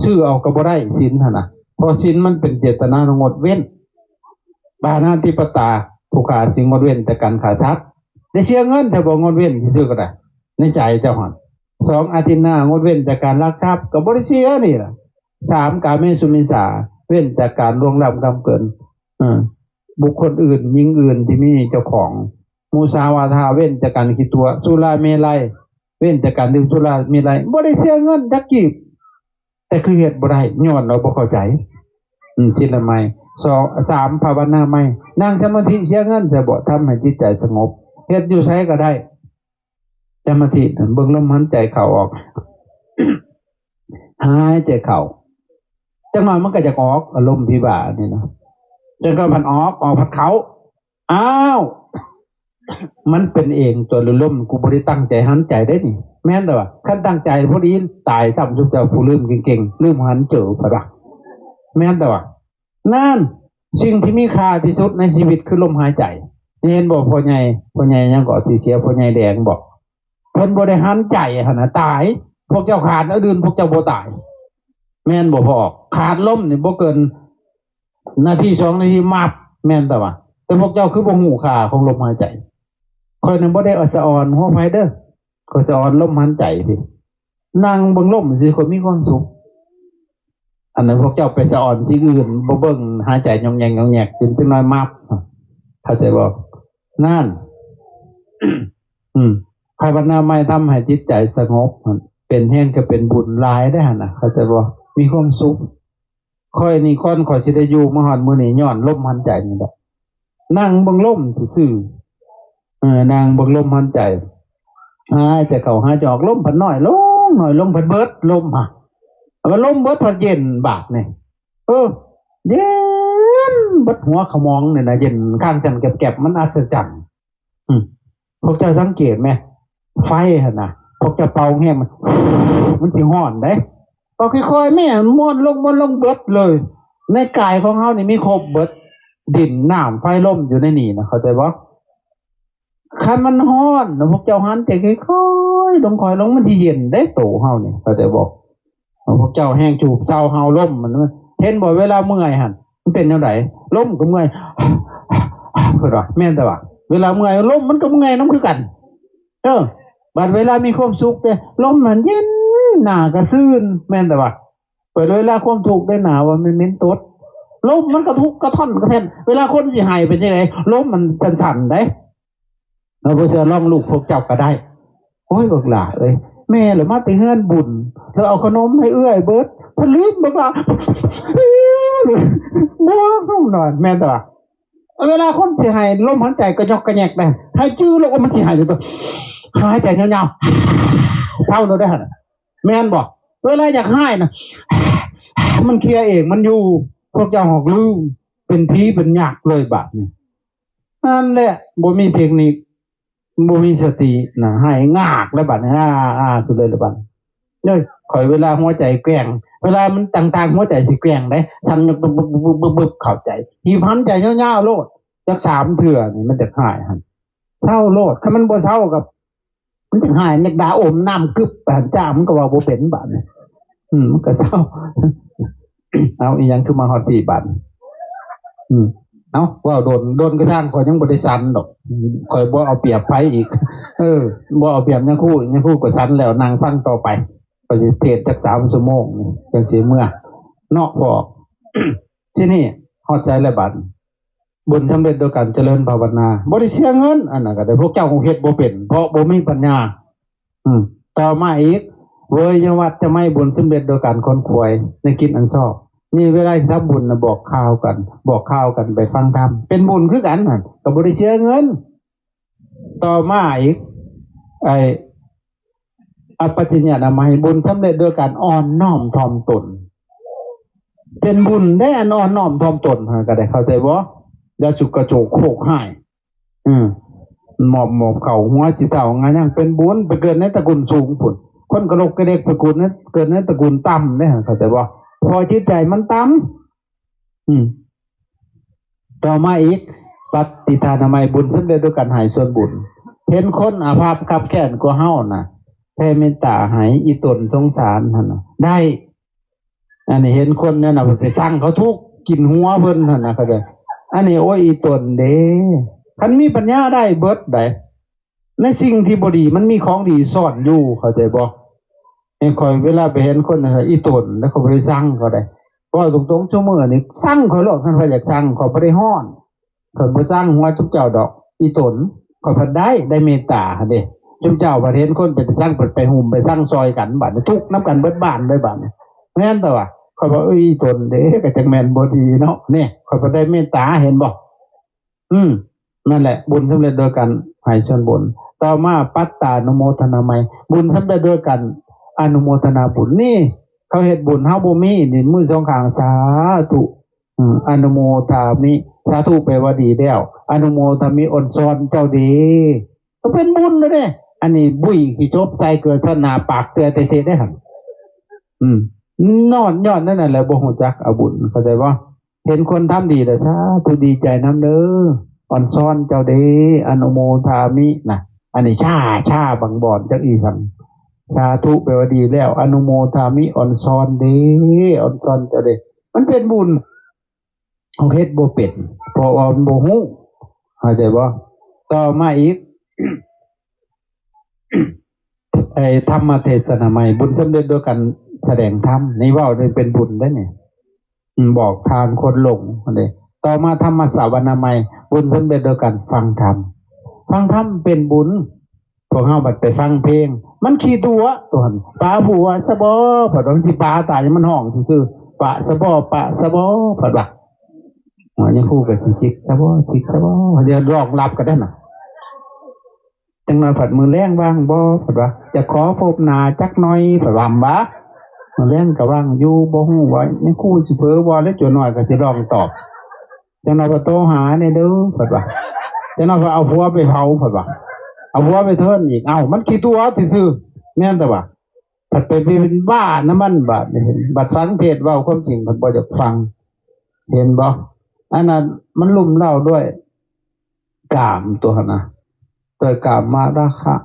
ຊື້ເອົາກໍບໍ່ໄດ້ສິນຫັ້ນນະ ເພາະສິນມັນເປັນເຈດຕະນາງົດເວັ້ນ ປານາຕິປາຕາ ຜູ້ຂ້າສິງ ງົດເວັ້ນຈາກການຂ້າສັດ ໄດ້ເສຍເງິນ ຖ້າບໍ່ງົດເວັ້ນຊື່ໆກໍໄດ້ ໃນໃຈເຈົ້າຫັ້ນ. ສອງ ອາທິນນາ ງົດເວັ້ນຈາກການລັກຊັບ ກໍບໍ່ໄດ້ເສຍນີ້ລະ. ສາມ ກາເມສຸມິດສາ ເວັ້ນຈາກການລ່ວງລ້ຳກຳເກີນ ເອີ ບຸກຄົນອື່ນ ຍິງອື່ນທີ່ມີເຈົ້າຂອງ. ມຸສາວາທາ ເວັ້ນຈາກການຂີ້ຕົວະ. ສຸລາເມໄລ ເວັ້ນຈາກການດື່ມສຸລາເມໄລ ບໍ່ໄດ້ເສຍເງິນຈັກກີບ ແຕ່ຄືເຮັດບໍ່ໄດ້ ຍ້ອນເຮົາບໍ່ເຂົ້າໃຈ. ອືມ ສິນລະໄມ. ສອງ ສາມ ພາວະນາໄມ ນັ່ງສະມາທິເສຍເງິນຊະບໍ ທຳໃຫ້ຈິດໃຈສະຫງົບ ເຮັດຢູ່ໃສກໍໄດ້ ສະມາທິ ເບິ່ງລົມຫາຍໃຈເຂົ້າອອກ ຫາຍໃຈເຂົ້າ ຈັກໜ້ອຍມັນກໍຢາກອອກ ອາລົມທີ່ວ່ານີ້ນະ ຈັກໜ້ອຍພັດອອກ ອອກພັດເຂົ້າ ອ້າວ ມັນເປັນເອງຕົວະ ຫຼືລົມ ກູບໍ່ໄດ້ຕັ້ງໃຈຫັນໃຈເດ້ນີ້ ແມ່ນແຕ່ວ່າ ຄັນຕັ້ງໃຈພໍດີຕາຍຊ້ຳ ຊຸມເຈົ້າຜູ້ລືມເກັ່ງໆ ລືມຫັນເຈີ ເພິ່ນວ່າ ແມ່ນແຕ່ວ່າ ນັ້ນ ສິ່ງທີ່ມີຄ່າທີ່ສຸດໃນຊີວິດຄືລົມຫາຍໃຈ. ເຫັນບໍ່ ພໍ່ໃຫຍ່ ພໍ່ໃຫຍ່ຫຍັງກໍທີ່ເສຍ ພໍ່ໃຫຍ່ແດງບໍ ເພິ່ນບໍ່ໄດ້ຫັນໃຈຫັ້ນນະ ຕາຍ. ພວກເຈົ້າຂາດແນວອື່ນ ພວກເຈົ້າບໍ່ຕາຍ ແມ່ນບໍ່ພໍ່? ຂາດລົມນີ້ບໍ່ເກີນນາທີສອງນາທີ ມັບ ແມ່ນແຕ່ວ່າ ແຕ່ພວກເຈົ້າຄືບໍ່ຮູ້ຄ່າຂອງລົມຫາຍໃຈ. ຂ້ອຍນັ້ນບໍ່ໄດ້ສະອອນຫົວໃຜເດີ້ ຂ້ອຍສະອອນລົມຫາຍໃຈພີ້ ນັ່ງເບິ່ງລົມຊື່ໆ ຂ້ອຍມີຄວາມສຸກ. ອັນນັ້ນພວກເຈົ້າໄປສະອອນສິ່ງອື່ນ ບໍ່ເບິ່ງຫາຍໃຈຍອງແຍງຍອງແຍກ ຕື່ນຈັກໜ້ອຍມັບ ເຂົ້າໃຈບໍ່? ນັ້ນ ອືມ ພາວະນາໃໝ່ທຳໃຫ້ຈິດໃຈສະຫງົບ ເປັນແຮງ ກໍເປັນບຸນຫຼາຍເດ້ຫັ້ນນະ ເຂົ້າໃຈບໍ່? ມີຄວາມສຸກ. ຂ້ອຍນີ້ ກ່ອນຂ້ອຍຊິໄດ້ຢູ່ມາຮອດມື້ນີ້ ຍ້ອນລົມຫາຍໃຈນີ້ແຫຼະ ນັ່ງເບິ່ງລົມຊື່ໆ ເອີ ນັ່ງເບິ່ງລົມຫາຍໃຈ ຫາຍໃຈເຂົ້າ ຫາຍໃຈອອກ ລົມພັດນ້ອຍລົງ ນ້ອຍລົງ ພັດເບິດລົມ ຫາ ແລ້ວລົມເບິດ ພັດເຢັນບາດນີ້ ເອີ ເຢັນເບິດ ຫົວຂະໝອງນີ້ນະ ເຢັນ ຄາງຈັນແກບໆ ມັນອັດສະຈັນ. ອືມ ພວກເຈົ້າສັງເກດແມ ໄຟຫັ້ນນະ ພວກເຈົ້າເປົ່າແຮງ ມັນ ມັນຊິຮ້ອນເດ້. ເປົ່າຄ່ອຍໆແມ ມັນມ້ວນລົງ ມ້ວນລົງເບິດເລີຍ. ໃນກາຍຂອງເຮົານີ້ມີຄົບເບິດ ດິນ ນ້ຳ ໄຟ ລົມ ຢູ່ໃນນີ້ນະ ເຂົ້າໃຈບໍ່? ຄັນມັນຮ້ອນນະ ພວກເຈົ້າຫັນແຕ່ຄ່ອຍໆລົງ ຄ່ອຍລົງ ມັນຊິເຢັນເດ້ ໂຕເຮົານີ້ ເຂົ້າໃຈບໍ່? ພວກເຈົ້າແຮງສູບເຊົາເຮົາລົມ ມັນ ເຫັນບໍ່ ເວລາເມື່ອຍຫັ້ນ ມັນເປັນແນວໃດ? ລົມກໍເມື່ອຍ ເພິ່ນວ່າ ແມ່ນແຕ່ວ່າ ເວລາເມື່ອຍ ລົມມັນກໍເມື່ອຍນຳຄືກັນ. ເອີ ບັດເວລາມີຄວາມສຸກເດ້ ລົມຫັ້ນເຢັນ ໜ້າກໍຊື່ນ ແມ່ນແຕ່ວ່າ ບັດເວລາຄວາມທຸກເດ້ ໜ້າວ່າມັນເໝັນຕົດ ລົມມັນກະທົກກະທ້ອນກະແທ່ນ. ເວລາຄົນຊິໄຫ້ເປັນຈັ່ງໃດ? ລົມມັນສັ່ນໆເດ້. ເຮົາບໍ່ເຊື່ອລອງລູກພວກເຈົ້າກໍໄດ້. ໂອ້ຍ ບັກຫຼ້າເອີຍ ແມ່ລະມາແຕ່ເຮືອນບຸນ ລະເອົາຂະໜົມໃຫ້ເອື້ອຍເບິດ ເພິ່ນລືມບັກຫຼ້າ ບໍ່ ເຮົານອນ. ແມ່ນແຕ່ວ່າ ເວລາຄົນຊິໄຫ້ ລົມຫາຍໃຈກະຍອກກະແຍກໄດ້ ໃຫ້ຈື່ລົງ ມັນຊິໄຫ້ຢູ່ ຫາຍໃຈຍາວໆ ເຊົາໂລດໄດ້ຫັ້ນ ແມ່ນບໍ່? ເວລາຢາກຮ້າຍນະ ມັນເຄຍເອງ ມັນຢູ່. ພວກເຈົ້າຫອກລືມ ເປັນຜີເປັນຍັກເລີຍບາດນີ້. ນັ້ນແຫຼະ ບໍ່ມີເທັກນິກ ບໍ່ມີສະຕິນະ ໄຫ້ງາກແລ້ວບາດນີ້ ອາໆ ຄືເລີຍລະບາດນີ້. ເອີຍ ຂ້ອຍເວລາຫົວໃຈແກ່ງ ເວລາມັນຕ່າງໆ ຫົວໃຈຊິແກ່ງເດ້ ສັ່ນບຶບໆ ເຂົ້າໃຈ ຮີບຫັນໃຈຍາວໆໂລດ ຈັກສາມເທື່ອນີ້ ມັນຈະຫາຍຫັ້ນ ເຊົາໂລດ. ຄັນມັນບໍ່ເຊົາກໍ ມັນຈະຫາຍ ຍັກດາອົມນ້ຳກຶບໄປຫັ້ນ ຈ້າ ມັນກໍເວົ້າບໍ່ເປັນບາດນີ້. อืม มันก็เซา เอาอีหยังคือมาฮอดพี้บาด อืม เอา เว้าโดน โดนกระทั่งข้อยยังบ่ได้สันดอก ข้อยบ่เอาเปรียบไผอีก เออ บ่เอาเปรียบยาคู ยาคูก็สันแล้ว นั่งฟังต่อไป ข้อยสิเทศน์จักสามชั่วโมงนี่ จั่งสิเมือ เนาะพ่อ ทีนี้ฮอดใจแล้วบาด บุญสำเร็จโดยการเจริญภาวนา บ่ได้เสียเงิน อันนั้นก็ได้ พวกเจ้าคงเฮ็ดบ่เป็น เพราะบ่มีปัญญา อืม ต่อมาอีก เวยวัจจะไมยบุญสำเร็จโดยการขวนขวายในกิจอันชอบ มีเวลาสิทำบุญน่ะบอกข่าวกัน บอกข่าวกันไปฟังธรรม เป็นบุญคือกันหั่น ก็บ่ได้เสียเงิน ต่อมาอีก ไอ้ อัปปะทิญญานามัย บุญสำเร็จโดยการอ่อนน้อมถ่อมตน เป็นบุญเด้ อันอ่อนน้อมถ่อมตนหั่นก็ได้ เข้าใจบ่? อย่าสุกกระโจกโคกฮ้าย อืม หมอบ หมอบเข่า หัวสิเฒ่า งายังเป็นบุญ ไปเกิดในตระกูลสูงพุ้น คนกระลกกระเดก ไปเกิดใน เกิดในตระกูลต่ำเด้ เข้าใจบ่? เพราะจิตใจมันต่ำ อืม ต่อมาอีก ปัตติทานามัย บุญสำเร็จด้วยการให้ส่วนบุญ เห็นคนอาภัพคับแค้นกว่าเฮาน่ะ แผ่เมตตาให้อีตนสงสารหั่นน่ะ ได้ อันนี้เห็นคนนั่นน่ะ ไปซังเขาทุกข์ กินหัวเพิ่นหั่นน่ะ เข้าใจ อันนี้ โอ้ย อีตนเด้ คันมีปัญญาได้เบิดได๋ ในสิ่งที่บ่ดีมันมีของดีซ่อนอยู่ เข้าใจบ่? ให้ข้อยเวลาไปเห็นคน อีตน แล้วข้อยบ่ได้ซังเขาได๋ เว้าตรงๆ ซุมื้อนี้ซังข้อยโลด คันข้อยอยากซัง ข้อยบ่ได้ฮ้อน ข้อยบ่ซังหัวจุกเจ้าดอก อีตน ข้อยพัดได้ ได้เมตตาหั่นเด้ จุกเจ้าพัดเห็นคนเป็นซัง พัดไปฮุมไปซังซอยกัน บาดนี้ทุกข์นำกันเบิดบ้านเลยบาดนี้ แม่นแต่ว่า ข้อยว่า เอ้ย อีตนเด้ ก็จักแม่นบ่ดีเนาะ นี่ ข้อยพัดได้เมตตา เห็นบ่? อืม นั่นแหละ บุญสำเร็จโดยการให้ส่วนบุญ ต่อมาปัตตานุโมทนามัย บุญสำเร็จโดยการอนุโมทนาบุญ นี่ เขาเฮ็ดบุญ เฮาบ่มี นี่ มือสองข้าง สาธุ อืม อนุโมทามิ สาธุแปลว่าดีแล้ว อนุโมทามิ อ่อนซ้อนเจ้าเด้ ก็เป็นบุญแล้วเด้ อันนี้บุ้ยขี้จบใส่เกิดท่านหน้าปากเตือแต่เสร็จได้หั่น อืม นอนย้อนนั่นน่ะแหละ บ่ฮู้จักเอาบุญ เข้าใจบ่? เห็นคนทำดีแล้ว สาธุ ดีใจนำเด้อ อ่อนซ้อนเจ้าเด้ อนุโมทามินะ อันนี้ชา ชาบังบอนจักอีสัง สาธุแปลว่าดีแล้ว อนุโมทามิ อ่อนซ้อนเด้ อ่อนซ้อนเจ้าเด้ มันเป็นบุญ เฮาเฮ็ดบ่เป็น เพราะว่ามันบ่ฮู้ เข้าใจบ่? ต่อมาอีก ไอ้ธรรมเทศนามัย บุญสำเร็จโดยการแสดงธรรม นี่เว้านี่เป็นบุญเด้นี่ อืม บอกทางคนหลงนั่นเด้ ต่อมาธรรมสวนามัย บุญสำเร็จโดยการฟังธรรม ฟังธรรมเป็นบุญ พวกเฮาบัดไปฟังเพลง มันขี้ตั๋ว ตัวหั่น ปะหัวซะบ่ เพิ่นว่า มันสิปะตาย มันฮ้องซื่อๆ ปะซะบ่ ปะซะบ่ เพิ่นว่า ว่ายังฮู้ก็สิสิกซะบ่ สิกซะบ่ เดี๋ยวร้องรับก็ได้น่ะ จังน้อยผัดมื้อแลงว่างบ่ เพิ่นว่า จะขอพบหน้าจักหน่อย เพิ่นว่า ว่า มื้อแลงก็ว่างอยู่ บ่ฮู้ว่ายังฮู้สิเผลอบ่ แล้วจักหน่อยก็สิร้องตอบ จังน้อยผัดโทรหาแหน่เด้อ เพิ่นว่า จังน้อยผัดเอาผัวไปเผา เพิ่นว่า เอาผัวไปเทิ้นอีก เอ้า มันขี้ตั๋วซื่อๆ แม่นแต่ว่า ผัดไปเป็นบ้านำมัน บาดนี้ บัดฟังเทศน์เว้าความจริง ผัดบ่อยากฟัง เห็นบ่? อันนั้นมันลุ่มเร้าด้วยกามตัวหั่นนะ ด้วยกามราคะ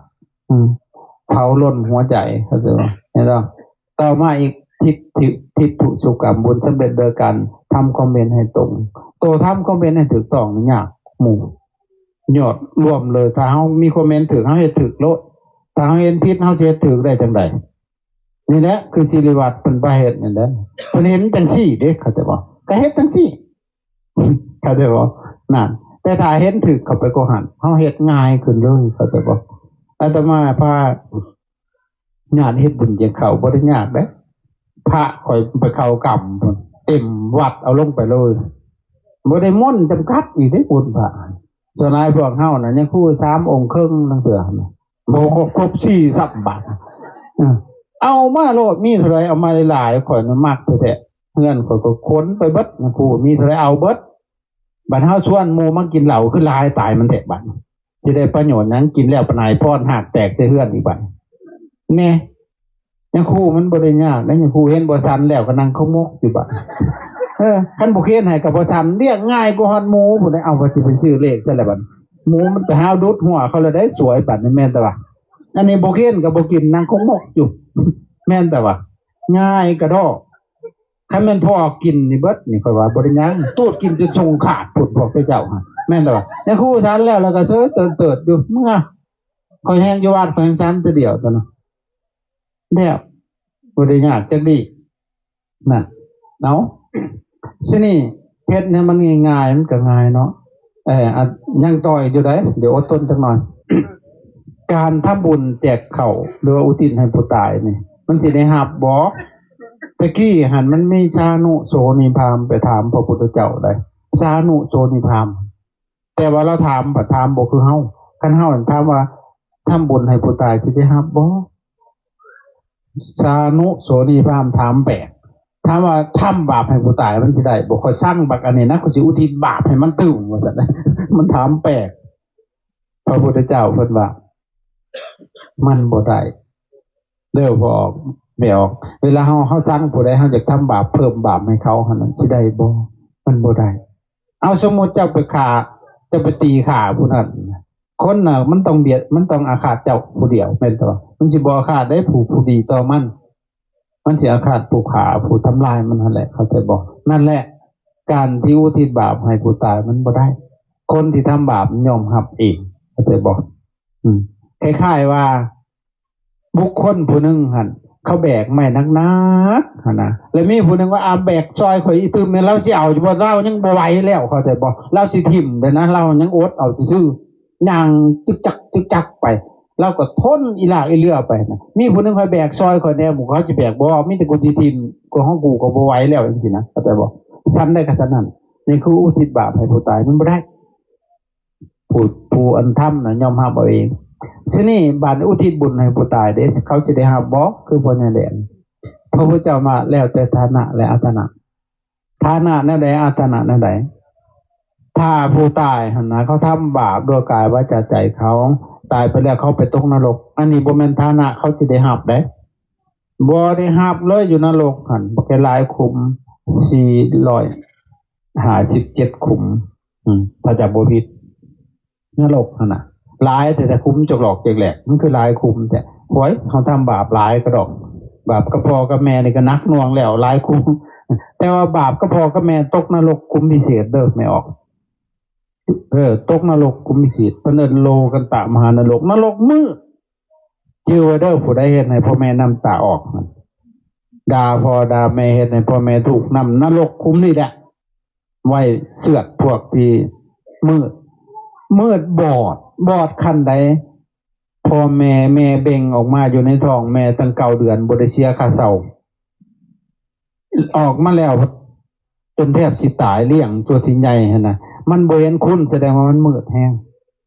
อืม เผาลนหัวใจ เข้าใจบ่? เห็นบ่? ต่อมาอีก ทิฏฐิ ทิฏฐิสุกรรม บุญสำเร็จโดยการทำคอมเมนต์ให้ตรง ตัวทำคอมเมนต์ให้ถูกต้องนี่ยากหมู่ ยอดรวมเลย ถ้าเฮามีคอมเมนต์ถูก เฮาเฮ็ดถูกโลด ถ้าเฮาเห็นผิด เฮาสิเฮ็ดถูกได้จั่งใด? นี่แหละคือสิริวัฒน์เพิ่นบ่เฮ็ดนั่นแหละ เพิ่นเห็นจั่งซี่เด้ เข้าใจบ่? ก็เฮ็ดจั่งซี่ เข้าใจบ่? นั่น แต่ถ้าเห็นถูกเข้าไปกว่าหั่น เฮาเฮ็ดง่ายขึ้นเลย เข้าใจบ่? อาตมาพาญาติเฮ็ดบุญเจียงเข้า บ่ได้ยากเด้ พระข้อยไปเข้ากรรมพุ้น เต็มวัดเอาลงไปเลย บ่ได้มนต์จำกัดอีกเด้บุญพระ ส่วนหลายพวกเฮาน่ะยังคู่สามองค์ครึ่งลางเทื่อ บ่ครบ ครบสี่ซ้ำบาด เออ เอามาโลด มีเท่าใดเอามาหลายๆ ข้อยน่ะมักแท้ๆ เฮือนข้อยก็ขนไปเบิด นะครู มีเท่าใดเอาเบิด บัดเฮาชวนหมู่มากินเหล้าคือหลายตายมันแท้บัด สิได้ประโยชน์หยัง กินแล้วปานายพรหากแตกใส่เฮือนอีกบัด แน่ ยาคูมันบ่ได้ยากนะ ยาคูเห็นบ่สันแล้วก็นั่งขมกอยู่บัด เออ คันบ่เคนให้ก็บ่สัน เรียกง่ายกว่าฮอดหมูพุ้นเด้ เอาว่าสิไปซื้อเลขซะแล้วบัด หมูมันไปหาดุดหัวเขาแล้วได้สวยบัดนี้ แม่นแต่ว่า อันนี้บ่เคนก็บ่กิน นั่งขมกอยู่ แม่นแต่ว่า ງ່າຍກະດອກ. ຄັນແມ່ນພໍ່ກິນນີ້ເບິດນີ້ ຂ້ອຍວ່າບໍ່ໄດ້ຫຍັງ ຕູດກິນຈົນຊົງຂາດພຸ້ນພວກເຈົ້າຫັ້ນ ແມ່ນແລ້ວວ່າ ຍາຄູສັນແລ້ວ ແລ້ວກໍເຊີຍເຕີດໆຢູ່ ເມືອ ຂ້ອຍແຮງຢູ່ວັດ ຂ້ອຍແຮງສັນແຕ່ດຽວຕອນນັ້ນ ແລ້ວບໍ່ໄດ້ຍາກຈັກດີ້ ນັ້ນ ເອົາ ຊິນີ້ເຮັດໃຫ້ມັນງ່າຍໆ ມັນກໍງ່າຍເນາະ. ເອີ ອະ ຍັງຕໍ່ອີກຢູ່ໃດ໋ ດຽວອົດທົນຈັກໜ່ອຍ. ການທຳບຸນແຈກເຂົ້າ ຫຼືວ່າອຸທິດໃຫ້ຜູ້ຕາຍນີ້ ມັນຊິໄດ້ຮັບບໍ່? ແຕ່ກີ້ຫັ້ນມັນມີຊານຸໂສນີພາມໄປຖາມພະພຸດທະເຈົ້າໄດ໋ ຊານຸໂສນີພາມ ແຕ່ວ່າລາວຖາມ ພັດຖາມບໍ່ຄືເຮົາ. ຄັນເຮົາຖາມວ່າ ທຳບຸນໃຫ້ຜູ້ຕາຍຊິໄດ້ຮັບບໍ່? ຊານຸໂສນີພາມຖາມແປກ ຖາມວ່າທຳບາບໃຫ້ຜູ້ຕາຍມັນຊິໄດ້ບໍ່? ຂ້ອຍສັ່ງບັກອັນນີ້ນະ ຂ້ອຍຊິອຸທິດບາບໃຫ້ມັນຕື່ມ ວ່າຊັ້ນ. ມັນຖາມແປກ ພະພຸດທະເຈົ້າເພິ່ນວ່າ ມັນບໍ່ໄດ້ເດີພໍ່ອອກແມ່ອອກ. ເວລາເຮົາ ເຮົາສັ່ງຜູ້ໃດ ເຮົາຢາກທຳບາບ ເພີ່ມບາບໃຫ້ເຂົາຫັ້ນນະ ຊິໄດ້ບໍ່? ມັນບໍ່ໄດ້. ເອົາ ສົມມຸດເຈົ້າໄປຂ້າ ເຈົ້າໄປຕີຂ້າຜູ້ນັ້ນ ຄົນນະ ມັນຕ້ອງບຽດ ມັນຕ້ອງອາຄາດເຈົ້າຜູ້ດຽວ ແມ່ນແຕ່ວ່າ ມັນຊິບໍ່ອາຄາດໄດ້ຜູ້ ຜູ້ດີຕໍ່ມັນ ມັນຊິອາຄາດຜູ້ຂ້າ ຜູ້ທຳລາຍມັນຫັ້ນແຫຼະ ເຂົ້າໃຈບໍ່? ນັ້ນແຫຼະ ການທີ່ອຸທິດບາບໃຫ້ຜູ້ຕາຍມັນບໍ່ໄດ້. ຄົນທີ່ທຳບາບຍອມຮັບເອງ ເຂົ້າໃຈບໍ່? ອືມ ຄ້າຍໆວ່າ ບຸກຄົນຜູ້ໜຶ່ງຫັ້ນ ເຂົາແບກໄມ້ໜັກໆຫັ້ນນະ ແລ້ວມີຜູ້ໜຶ່ງວ່າ ອາ ແບກຊ່ອຍຂ້ອຍອີກຕື່ມແມ່ນ ລາວຊິເອົາຢູ່ບໍ່? ລາວຍັງບໍ່ໄຫວແລ້ວ ເຂົ້າໃຈບໍ່? ລາວຊິຖິ້ມແລ້ວນະ ລາວຍັງອົດເອົາຊື່ໆ ຍ່າງຈຶກຈັກຈຶກຈັກໄປ ລາວກໍທົນອີຫຼາກອີເຫຼືອໄປນະ. ມີຜູ້ໜຶ່ງ ຂ້ອຍແບກຊ່ອຍຂ້ອຍແດ່ ໝູ່ເຂົາຊິແບກບໍ່? ມີແຕ່ກູຊິຖິ້ມ ຂອງກູກໍບໍ່ໄຫວແລ້ວ ຈັ່ງຊີ້ນະ ເຂົ້າໃຈບໍ່? ສັນໃດກໍສັນນັ້ນ ນີ້ຄືອຸທິດບາບໃຫ້ຜູ້ຕາຍ ມັນບໍ່ໄດ້. ຜູ້ ຜູ້ອັນທຳນະຍອມຮັບເອົາເອງ. ຊິນີ້ບາດອຸທິດບຸນໃຫ້ຜູ້ຕາຍເດ້ ເຂົາຊິໄດ້ຮັບບໍ່? ຄືພໍ່ໃຫຍ່ແດງ ພະພຸດທະເຈົ້າວ່າ ແລ້ວແຕ່ຖານະ ແລະ ອັດຕະນະ. ຖານະແນວໃດ? ອັດຕະນະແນວໃດ? ຖ້າຜູ້ຕາຍຫັ້ນນະ ເຂົາທຳບາບດ້ວຍກາຍ ວາຈາ ໃຈເຂົາ ຕາຍໄປແລ້ວເຂົາໄປຕົກນະລົກ ອັນນີ້ບໍ່ແມ່ນຖານະເຂົາຊິໄດ້ຮັບເດ້ ບໍ່ໄດ້ຮັບເລີຍ. ຢູ່ນະລົກຫັ້ນບັກຫຼາຍຂຸມ ສີ່ຮ້ອຍຫ້າສິບເຈັດຂຸມ ອືມ ຖ້າຈຳບໍ່ຜິດ ນະລົກຫັ້ນນະ ຫຼາຍແທ້ໆ ຂຸມຈອກຫຼອກຈອກແຫຼກ ມັນຄືຫຼາຍຂຸມແທ້. ໂຫຍ ເຮົາທຳບາບຫຼາຍກະດອກ ບາບກັບພໍ່ກັບແມ່ນີ້ກະໜັກໜ່ວງແລ້ວ ຫຼາຍຂຸມ. ແຕ່ວ່າບາບກັບພໍ່ກັບແມ່ຕົກນະລົກຂຸມພິເສດເດີ ແມ່ອອກ ເອີ ຕົກນະລົກຂຸມພິເສດ ເພິ່ນເອີ້ນໂລກັນຕະມະຫານະລົກ ນະລົກມືດ. ຈື່ໄວ້ເດີ ຜູ້ໃດເຮັດໃຫ້ພໍ່ແມ່ນ້ຳຕາອອກ ດ່າພໍ່ດ່າແມ່ ເຮັດໃຫ້ພໍ່ແມ່ທຸກນຳ ນະລົກຂຸມນີ້ແຫຼະ ໄວ້ເຊືອດພວກທີ່ມືດ ມືດບອດ ບອດຂັ້ນໃດ ພໍ່ແມ່ ແມ່ເບັ່ງອອກມາຢູ່ໃນທ້ອງແມ່ຕັ້ງເກົ້າເດືອນ ບໍ່ໄດ້ເສຍຄ່າເຊົ່າ ອອກມາແລ້ວຈົນແທບຊິຕາຍ ລ້ຽງຕົວຊິໃຫຍ່ຫັ້ນນະ ມັນບໍ່ເຫັນຄຸນ ສະແດງວ່າມັນມືດແຮງ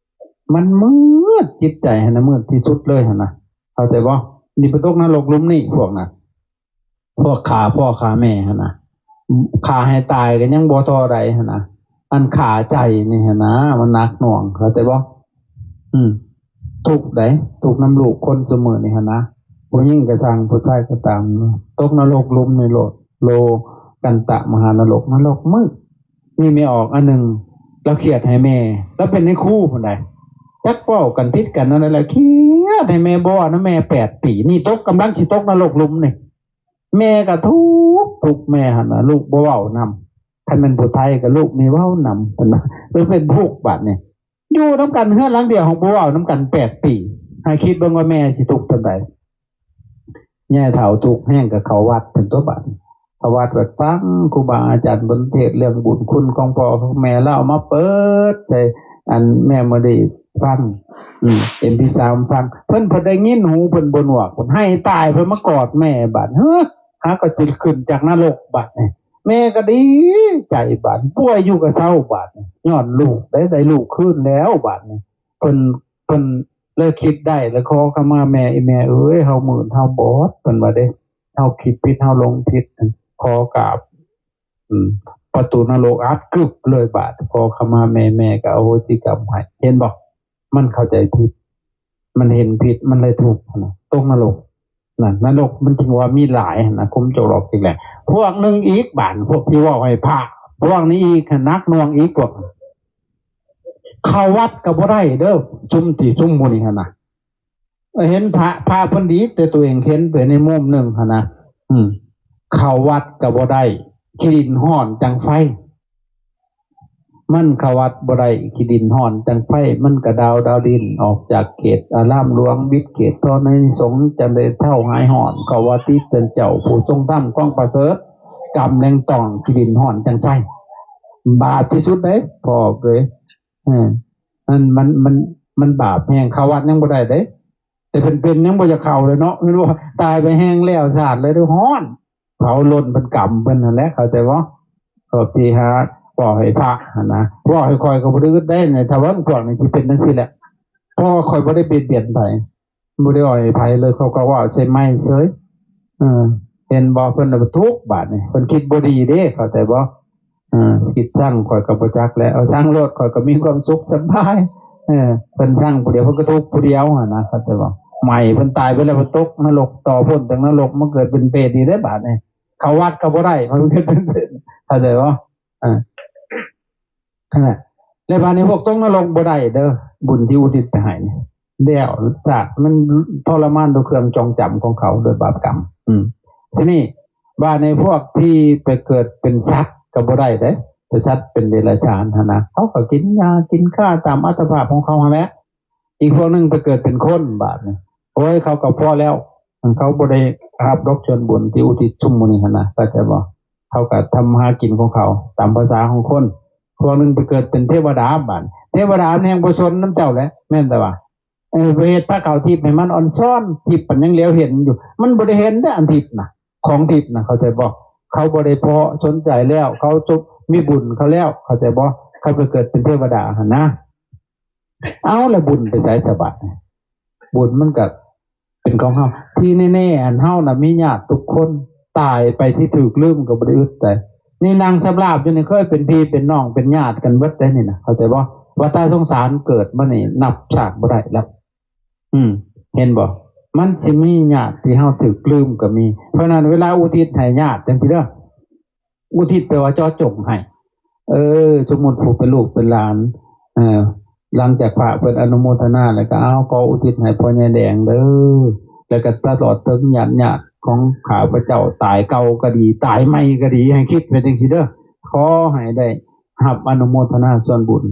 ມັນມືດຈິດໃຈຫັ້ນນະ ມືດທີ່ສຸດເລີຍຫັ້ນນະ ເຂົ້າໃຈບໍ່? ນີ້ໄປຕົກນະລົກຫຼຸມນີ້ ພວກນັ້ນ ພວກຂ້າພໍ່ຂ້າແມ່ຫັ້ນນະ ຂ້າໃຫ້ຕາຍກໍຍັງບໍ່ທໍ່ໃດຫັ້ນນະ ອັນຂ້າໃຈນີ້ຫັ້ນນະ ມັນໜັກໜ່ວງ ເຂົ້າໃຈບໍ່? ອືມ ທຸກໃດ໋ ທຸກນຳລູກຄົນຊຸມື້ນີ້ຫັ້ນນະ ຜູ້ຍິງກໍຊ່າງ ຜູ້ຊາຍກໍຕາມ ຕົກນະລົກຫຼຸມນີ້ໂລດ ໂລກັນຕະມະຫານະລົກ ນະລົກມືດ. ມີແມ່ອອກອັນໜຶ່ງ ລາວຄຽດໃຫ້ແມ່ ລາວເປັນນາຍຄູພຸ້ນໃດ໋ ຈັກເວົ້າກັນຜິດກັນນັ້ນແຫຼະ ຄຽດໃຫ້ແມ່ ບໍ່ເວົ້ານຳແມ່ແປດປີ ນີ້ຕົກ ກຳລັງຊິຕົກນະລົກຫຼຸມນີ້ ແມ່ກໍທຸກ ທຸກແມ່ຫັ້ນນະ ລູກບໍ່ເວົ້ານຳ ຄັນແມ່ນຜູ້ໄທກໍລູກນີ້ເວົ້ານຳ ເພິ່ນວ່າ ເປັນທຸກບາດນີ້ ຢູ່ນຳກັນເຮືອນຫຼັງດຽວ ບໍ່ເວົ້ານຳກັນແປດປີ ໃຫ້ຄິດເບິ່ງວ່າແມ່ຊິທຸກປານໃດ. ຍາຍເຖົ້າທຸກແຮງກໍເຂົ້າວັດເພິ່ນຕົວະບາດ ເຂົ້າວັດ ວັດຟັງຄູບາອາຈານເພິ່ນເທດເລື່ອງບຸນຄຸນຂອງພໍ່ຂອງແມ່ ລາວເອົາມາເປີດໃສ່ອັນແມ່ມະລີຟັງ ອືມ ເອັມພີສາມຟັງ ເພິ່ນ ເພິ່ນໄດ້ຍິນຫູເພິ່ນບໍ່ໜວກ ເພິ່ນໄຫ້ຕາຍ ເພິ່ນມາກອດແມ່ບາດ ເຮີ ຫາກໍຊິຂຶ້ນຈາກນະລົກບາດນີ້ ແມ່ກໍດີໃຈບາດ ປ່ວຍຢູ່ກໍເຊົາບາດນີ້ ຍ້ອນລູກໄດ້ ໄດ້ລູກຄືນແລ້ວບາດນີ້ ເພິ່ນ ເພິ່ນເລີຍຄິດໄດ້ ແລ້ວຂໍຂະມາແມ່ ອີ່ແມ່ເອີຍ ເຮົາມືດເຮົາບອດ ເພິ່ນວ່າເດ້ ເຮົາຄິດຜິດ ເຮົາຫຼົງຜິດ ຂໍກາບ ອືມ ປະຕູນະລົກອັດກຶບເລີຍບາດ ຂໍຂະມາແມ່ ແມ່ກໍອະໂຫສິກຳໃຫ້ ເຫັນບໍ່? ມັນເຂົ້າໃຈຜິດ ມັນເຫັນຜິດ ມັນເລີຍທຸກຫັ້ນນະ ຕົກນະລົກ ນັ້ນ ນະລົກມັນຈຶ່ງວ່າມີຫຼາຍຫັ້ນນະ ຂຸມຈອກຫຼອກຈິກແຫຼກ ພວກໜຶ່ງອີກບາດ ພວກທີ່ເວົ້າໃຫ້ພະ ພວກນີ້ອີກ ໜັກໜ່ວງອີກ ພວກ ເຂົ້າວັດກໍບໍ່ໄດ້ເດີ ຊຸມທີ່ຊຸມໝູ່ນີ້ຫັ້ນນະ ເຫັນພະ ພະເພິ່ນດີ ແຕ່ຕົວເອງເຫັນໄປໃນມຸມໜຶ່ງຫັ້ນນະ ອືມ ເຂົ້າວັດກໍບໍ່ໄດ້ ຂີ້ດິນຮ້ອນຈັ່ງໄຟ ມັນເຂົ້າວັດບໍ່ໄດ້ ຂີ້ດິນຮ້ອນຈັ່ງໄຟ ມັນກະດາວດາວດິນ ອອກຈາກເຂດອາລາມຫຼວງ ບິດເຂດທອນອານິສົງ ຈັ່ງໄດ້ເທົ້າຫາຍຮ້ອນ ເຂົ້າວ່າຕິເຕີນເຈົ້າ ຜູ້ຊົງທຳຂອງປະເສີດ ກຳແລງຕ້ອງ ຂີ້ດິນຮ້ອນຈັ່ງໄຟ ບາບທີ່ສຸດເດ້ພໍ່ເອີຍ ເອີ ມັນ ມັນ ມັນ ມັນບາບແຮງ ເຂົ້າວັດຍັງບໍ່ໄດ້ເດ້ ແຕ່ເພິ່ນເປັນຍັງບໍ່ຢາກເຂົ້າເລີຍເນາະ ແມ່ນບໍ່? ຕາຍໄປແຮງແລ້ວຊາດເລີຍ ຮ້ອນ ເຜົາລົນເພິ່ນກຳເພິ່ນຫັ້ນແຫຼະ ເຂົ້າໃຈບໍ່? ພວກທີ່ຫາເວົ້າໃຫ້ພະຫັ້ນນະ ເວົ້າໃຫ້ຂ້ອຍກໍບໍ່ໄດ້ອຶດໄດ້ ຖ້າເບິ່ງພວກນີ້ຊິເປັນຈັ່ງຊີ້ແຫຼະ ເພາະວ່າຂ້ອຍບໍ່ໄດ້ບຽດບຽນໃຜ ບໍ່ໄດ້ເວົ້າໃຫ້ໃຜເລີຍ ເຂົາກໍເວົ້າໃສ່ໄມເສີຍ ເອີ ເຫັນບໍ່? ເພິ່ນລະທຸກບາດນີ້ ເພິ່ນຄິດບໍ່ດີເດ້ ເຂົ້າໃຈບໍ່? ເອີ ຄິດຊັງຂ້ອຍກໍບໍ່ຈັກແລ້ວ ເອົາຊັງໂລດ ຂ້ອຍກໍມີຄວາມສຸກສະບາຍ ເອີ ເພິ່ນຊັງຜູ້ດຽວ ເພິ່ນກໍທຸກຜູ້ດຽວຫັ້ນນະ ເຂົ້າໃຈບໍ່? ໃໝ່ເພິ່ນຕາຍໄປແລ້ວ ເພິ່ນຕົກນະລົກ ຕໍ່ພົ້ນຈາກນະລົກ ມາເກີດເປັນເປດອີກເດ້ບາດນີ້ ເຂົ້າວັດກໍບໍ່ໄດ້ ເຂົ້າໃຈບໍ່? ເອີ ຫັ້ນແຫຼະ ແລ້ວບາດນີ້ພວກຕົກນະລົກບໍ່ໄດ້ເດີ ບຸນທີ່ອຸທິດໄປໃຫ້ ແລ້ວຊາດມັນທໍລະມານດ້ວຍເຄື່ອງຈອງຈຳຂອງເຂົາ ໂດຍບາບກຳ ອືມ ທີນີ້ ບາດນີ້ພວກທີ່ໄປເກີດເປັນສັດກໍບໍ່ໄດ້ເດ້ ເປັນສັດເປັນເດຍລະສານຫັ້ນນະ ເຂົາກໍກິນຫຍ້າກິນຂ້າຕາມອັດຕະພາບຂອງເຂົາຫັ້ນແຫຼະ ອີກພວກໜຶ່ງໄປເກີດເປັນຄົນບາດນີ້ ໂອ້ຍ ເຂົາກໍພໍແລ້ວ ເຂົາບໍ່ໄດ້ຮັບດອກສ່ວນບຸນທີ່ອຸທິດຊຸມໝູ່ນີ້ຫັ້ນນະ ເຂົ້າໃຈບໍ່? ເຂົາກໍທຳມາຫາກິນຂອງເຂົາຕາມພາສາຂອງຄົນ ພວກໜຶ່ງໄປເກີດເປັນເທວະດາບາດ ເທວະດາມັນແຮ່ງບໍ່ສົນນຳເຈົ້າແຫຼະ ແມ່ນແຕ່ວ່າ ເອີ ໄປເຮັດພາເຂົ້າທິບໃຫ້ມັນອ່ອນຊອນ ທິບມັນຍັງຫຼຽວເຫັນຢູ່ ມັນບໍ່ໄດ້ເຫັນເດ້ອັນທິບນະ ຂອງທິບນະ ເຂົ້າໃຈບໍ່? ເຂົາບໍ່ໄດ້ພໍສົນໃຈແລ້ວ ເຂົາຈົບມີບຸນເຂົາແລ້ວ ເຂົ້າໃຈບໍ່? ເຂົາໄປເກີດເປັນເທວະດາຫັ້ນນະ ເອົາ ແລ້ວບຸນໄປໃສສະບາດນີ້? ບຸນມັນກໍເປັນຂອງເຮົາ ທີ່ແນ່ໆ ອັນເຮົານະມີຍາດທຸກຄົນ ຕາຍໄປທີ່ຖືກລືມກໍບໍ່ໄດ້ອຶດໃຈ ນີ້ນັ່ງສຳລາບຢູ່ນີ້ ເຄີຍເປັນພີ່ເປັນນ້ອງເປັນຍາດກັນເບິດເດ້ນີ້ນະ ເຂົ້າໃຈບໍ່? ວັດຕະສົງສານເກີດມານີ້ນັບຊາດບໍ່ໄດ້ແລ້ວ ອືມ ເຫັນບໍ່? ມັນຊິມີຍາດທີ່ເຮົາຖືກລືມກໍມີ ເພາະນັ້ນເວລາອຸທິດໃຫ້ຍາດຈັ່ງຊີ້ເດີ ອຸທິດແປວ່າເຈາະຈົງໃຫ້ ເອີ ສົມມຸດຜູ້ເປັນລູກເປັນຫຼານ ເອີ ຫຼັງຈາກພະເພິ່ນອະນຸໂມທະນາແລ້ວກໍ ເອົາ ຂໍອຸທິດໃຫ້ພໍ່ໃຫຍ່ແດງເດີ ແລ້ວກໍຕະຫຼອດເຖິງຍາດໆຂອງຂ້າພະເຈົ້າ ຕາຍເກົ່າກໍດີ ຕາຍໃໝ່ກໍດີ ໃຫ້ຄິດໄປຈັ່ງຊີ້ເດີ ຂໍໃຫ້ໄດ້ຮັບອະນຸໂມທະນາສ່ວນບຸນ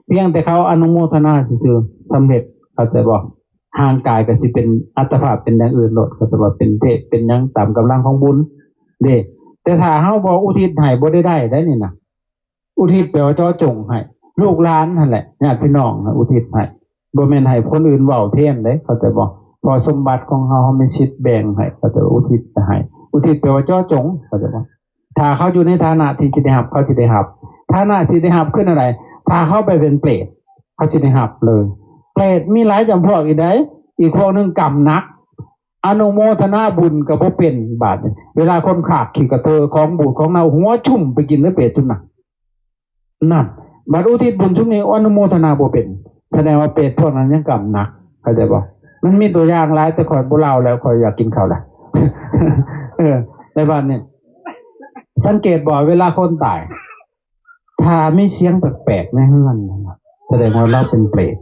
ພຽງແຕ່ເຂົາອະນຸໂມທະນາຊື່ໆ ສຳເລັດ ເຂົ້າໃຈບໍ່? ຮ່າງກາຍກໍຊິເປັນອັດຕະພາບເປັນຢ່າງອື່ນໂລດ ກໍແປວ່າເປັນເທບເປັນຫຍັງຕາມກຳລັງຂອງບຸນເດ້ ແຕ່ຖ້າເຮົາບໍ່ອຸທິດໃຫ້ບໍ່ໄດ້ໄດ້ໄດ໋ນີ້ນະ ອຸທິດແປວ່າເຈາະຈົງໃຫ້ ລູກຫຼານຫັ້ນແຫຼະ ຍາດພີ່ນ້ອງນະ ອຸທິດໃຫ້ ບໍ່ແມ່ນໃຫ້ຄົນອື່ນເວົ້າແທນເດ້ ເຂົ້າໃຈບໍ່? ເພາະສົມບັດຂອງເຮົາ ເຮົາມີສິດແບ່ງໃຫ້ ເຂົາເຈົ້າອຸທິດໄປໃຫ້ ອຸທິດແປວ່າເຈາະຈົງ ເຂົ້າໃຈບໍ່? ຖ້າເຂົາຢູ່ໃນຖານະທີ່ຊິໄດ້ຮັບ ເຂົາຊິໄດ້ຮັບ ຖານະທີ່ໄດ້ຮັບຄືແນວໃດ? ຖ້າເຂົາໄປເປັນເປຣດ ເຂົາຊິໄດ້ຮັບເລີຍ ເປຣດມີຫຼາຍຈຳພວກອີກໃດ໋ ອີກພວກໜຶ່ງກຳໜັກ ອະນຸໂມທະນາບຸນກໍບໍ່ເປັນ ບາດນີ້ເວລາຄົນຂາກຂີ້ກະເທີຂອງບູດຂອງເນົ່າ ຫົວຊຸ່ມໄປກິນເລີຍເປຣດຊຸ່ມນັ້ນ ນັ້ນ ບັດອຸທິດບຸນຊຸມນີ້ອະນຸໂມທະນາບໍ່ເປັນ ສະແດງວ່າເປຣດພວກນັ້ນຍັງກຳໜັກ ເຂົ້າໃຈບໍ່? ມັນມີຕົວຢ່າງຫຼາຍ ແຕ່ຂ້ອຍບໍ່ເລົ່າແລ້ວ ຂ້ອຍຢາກກິນເຂົ້າແລ້ວ ເອີ ໃນບ້ານນີ້ ສັງເກດບໍ່ ເວລາຄົນຕາຍ ຖ້າມີສຽງແປກໆໃນເຮືອນ ສະແດງວ່າລາວເປັນເປຣດ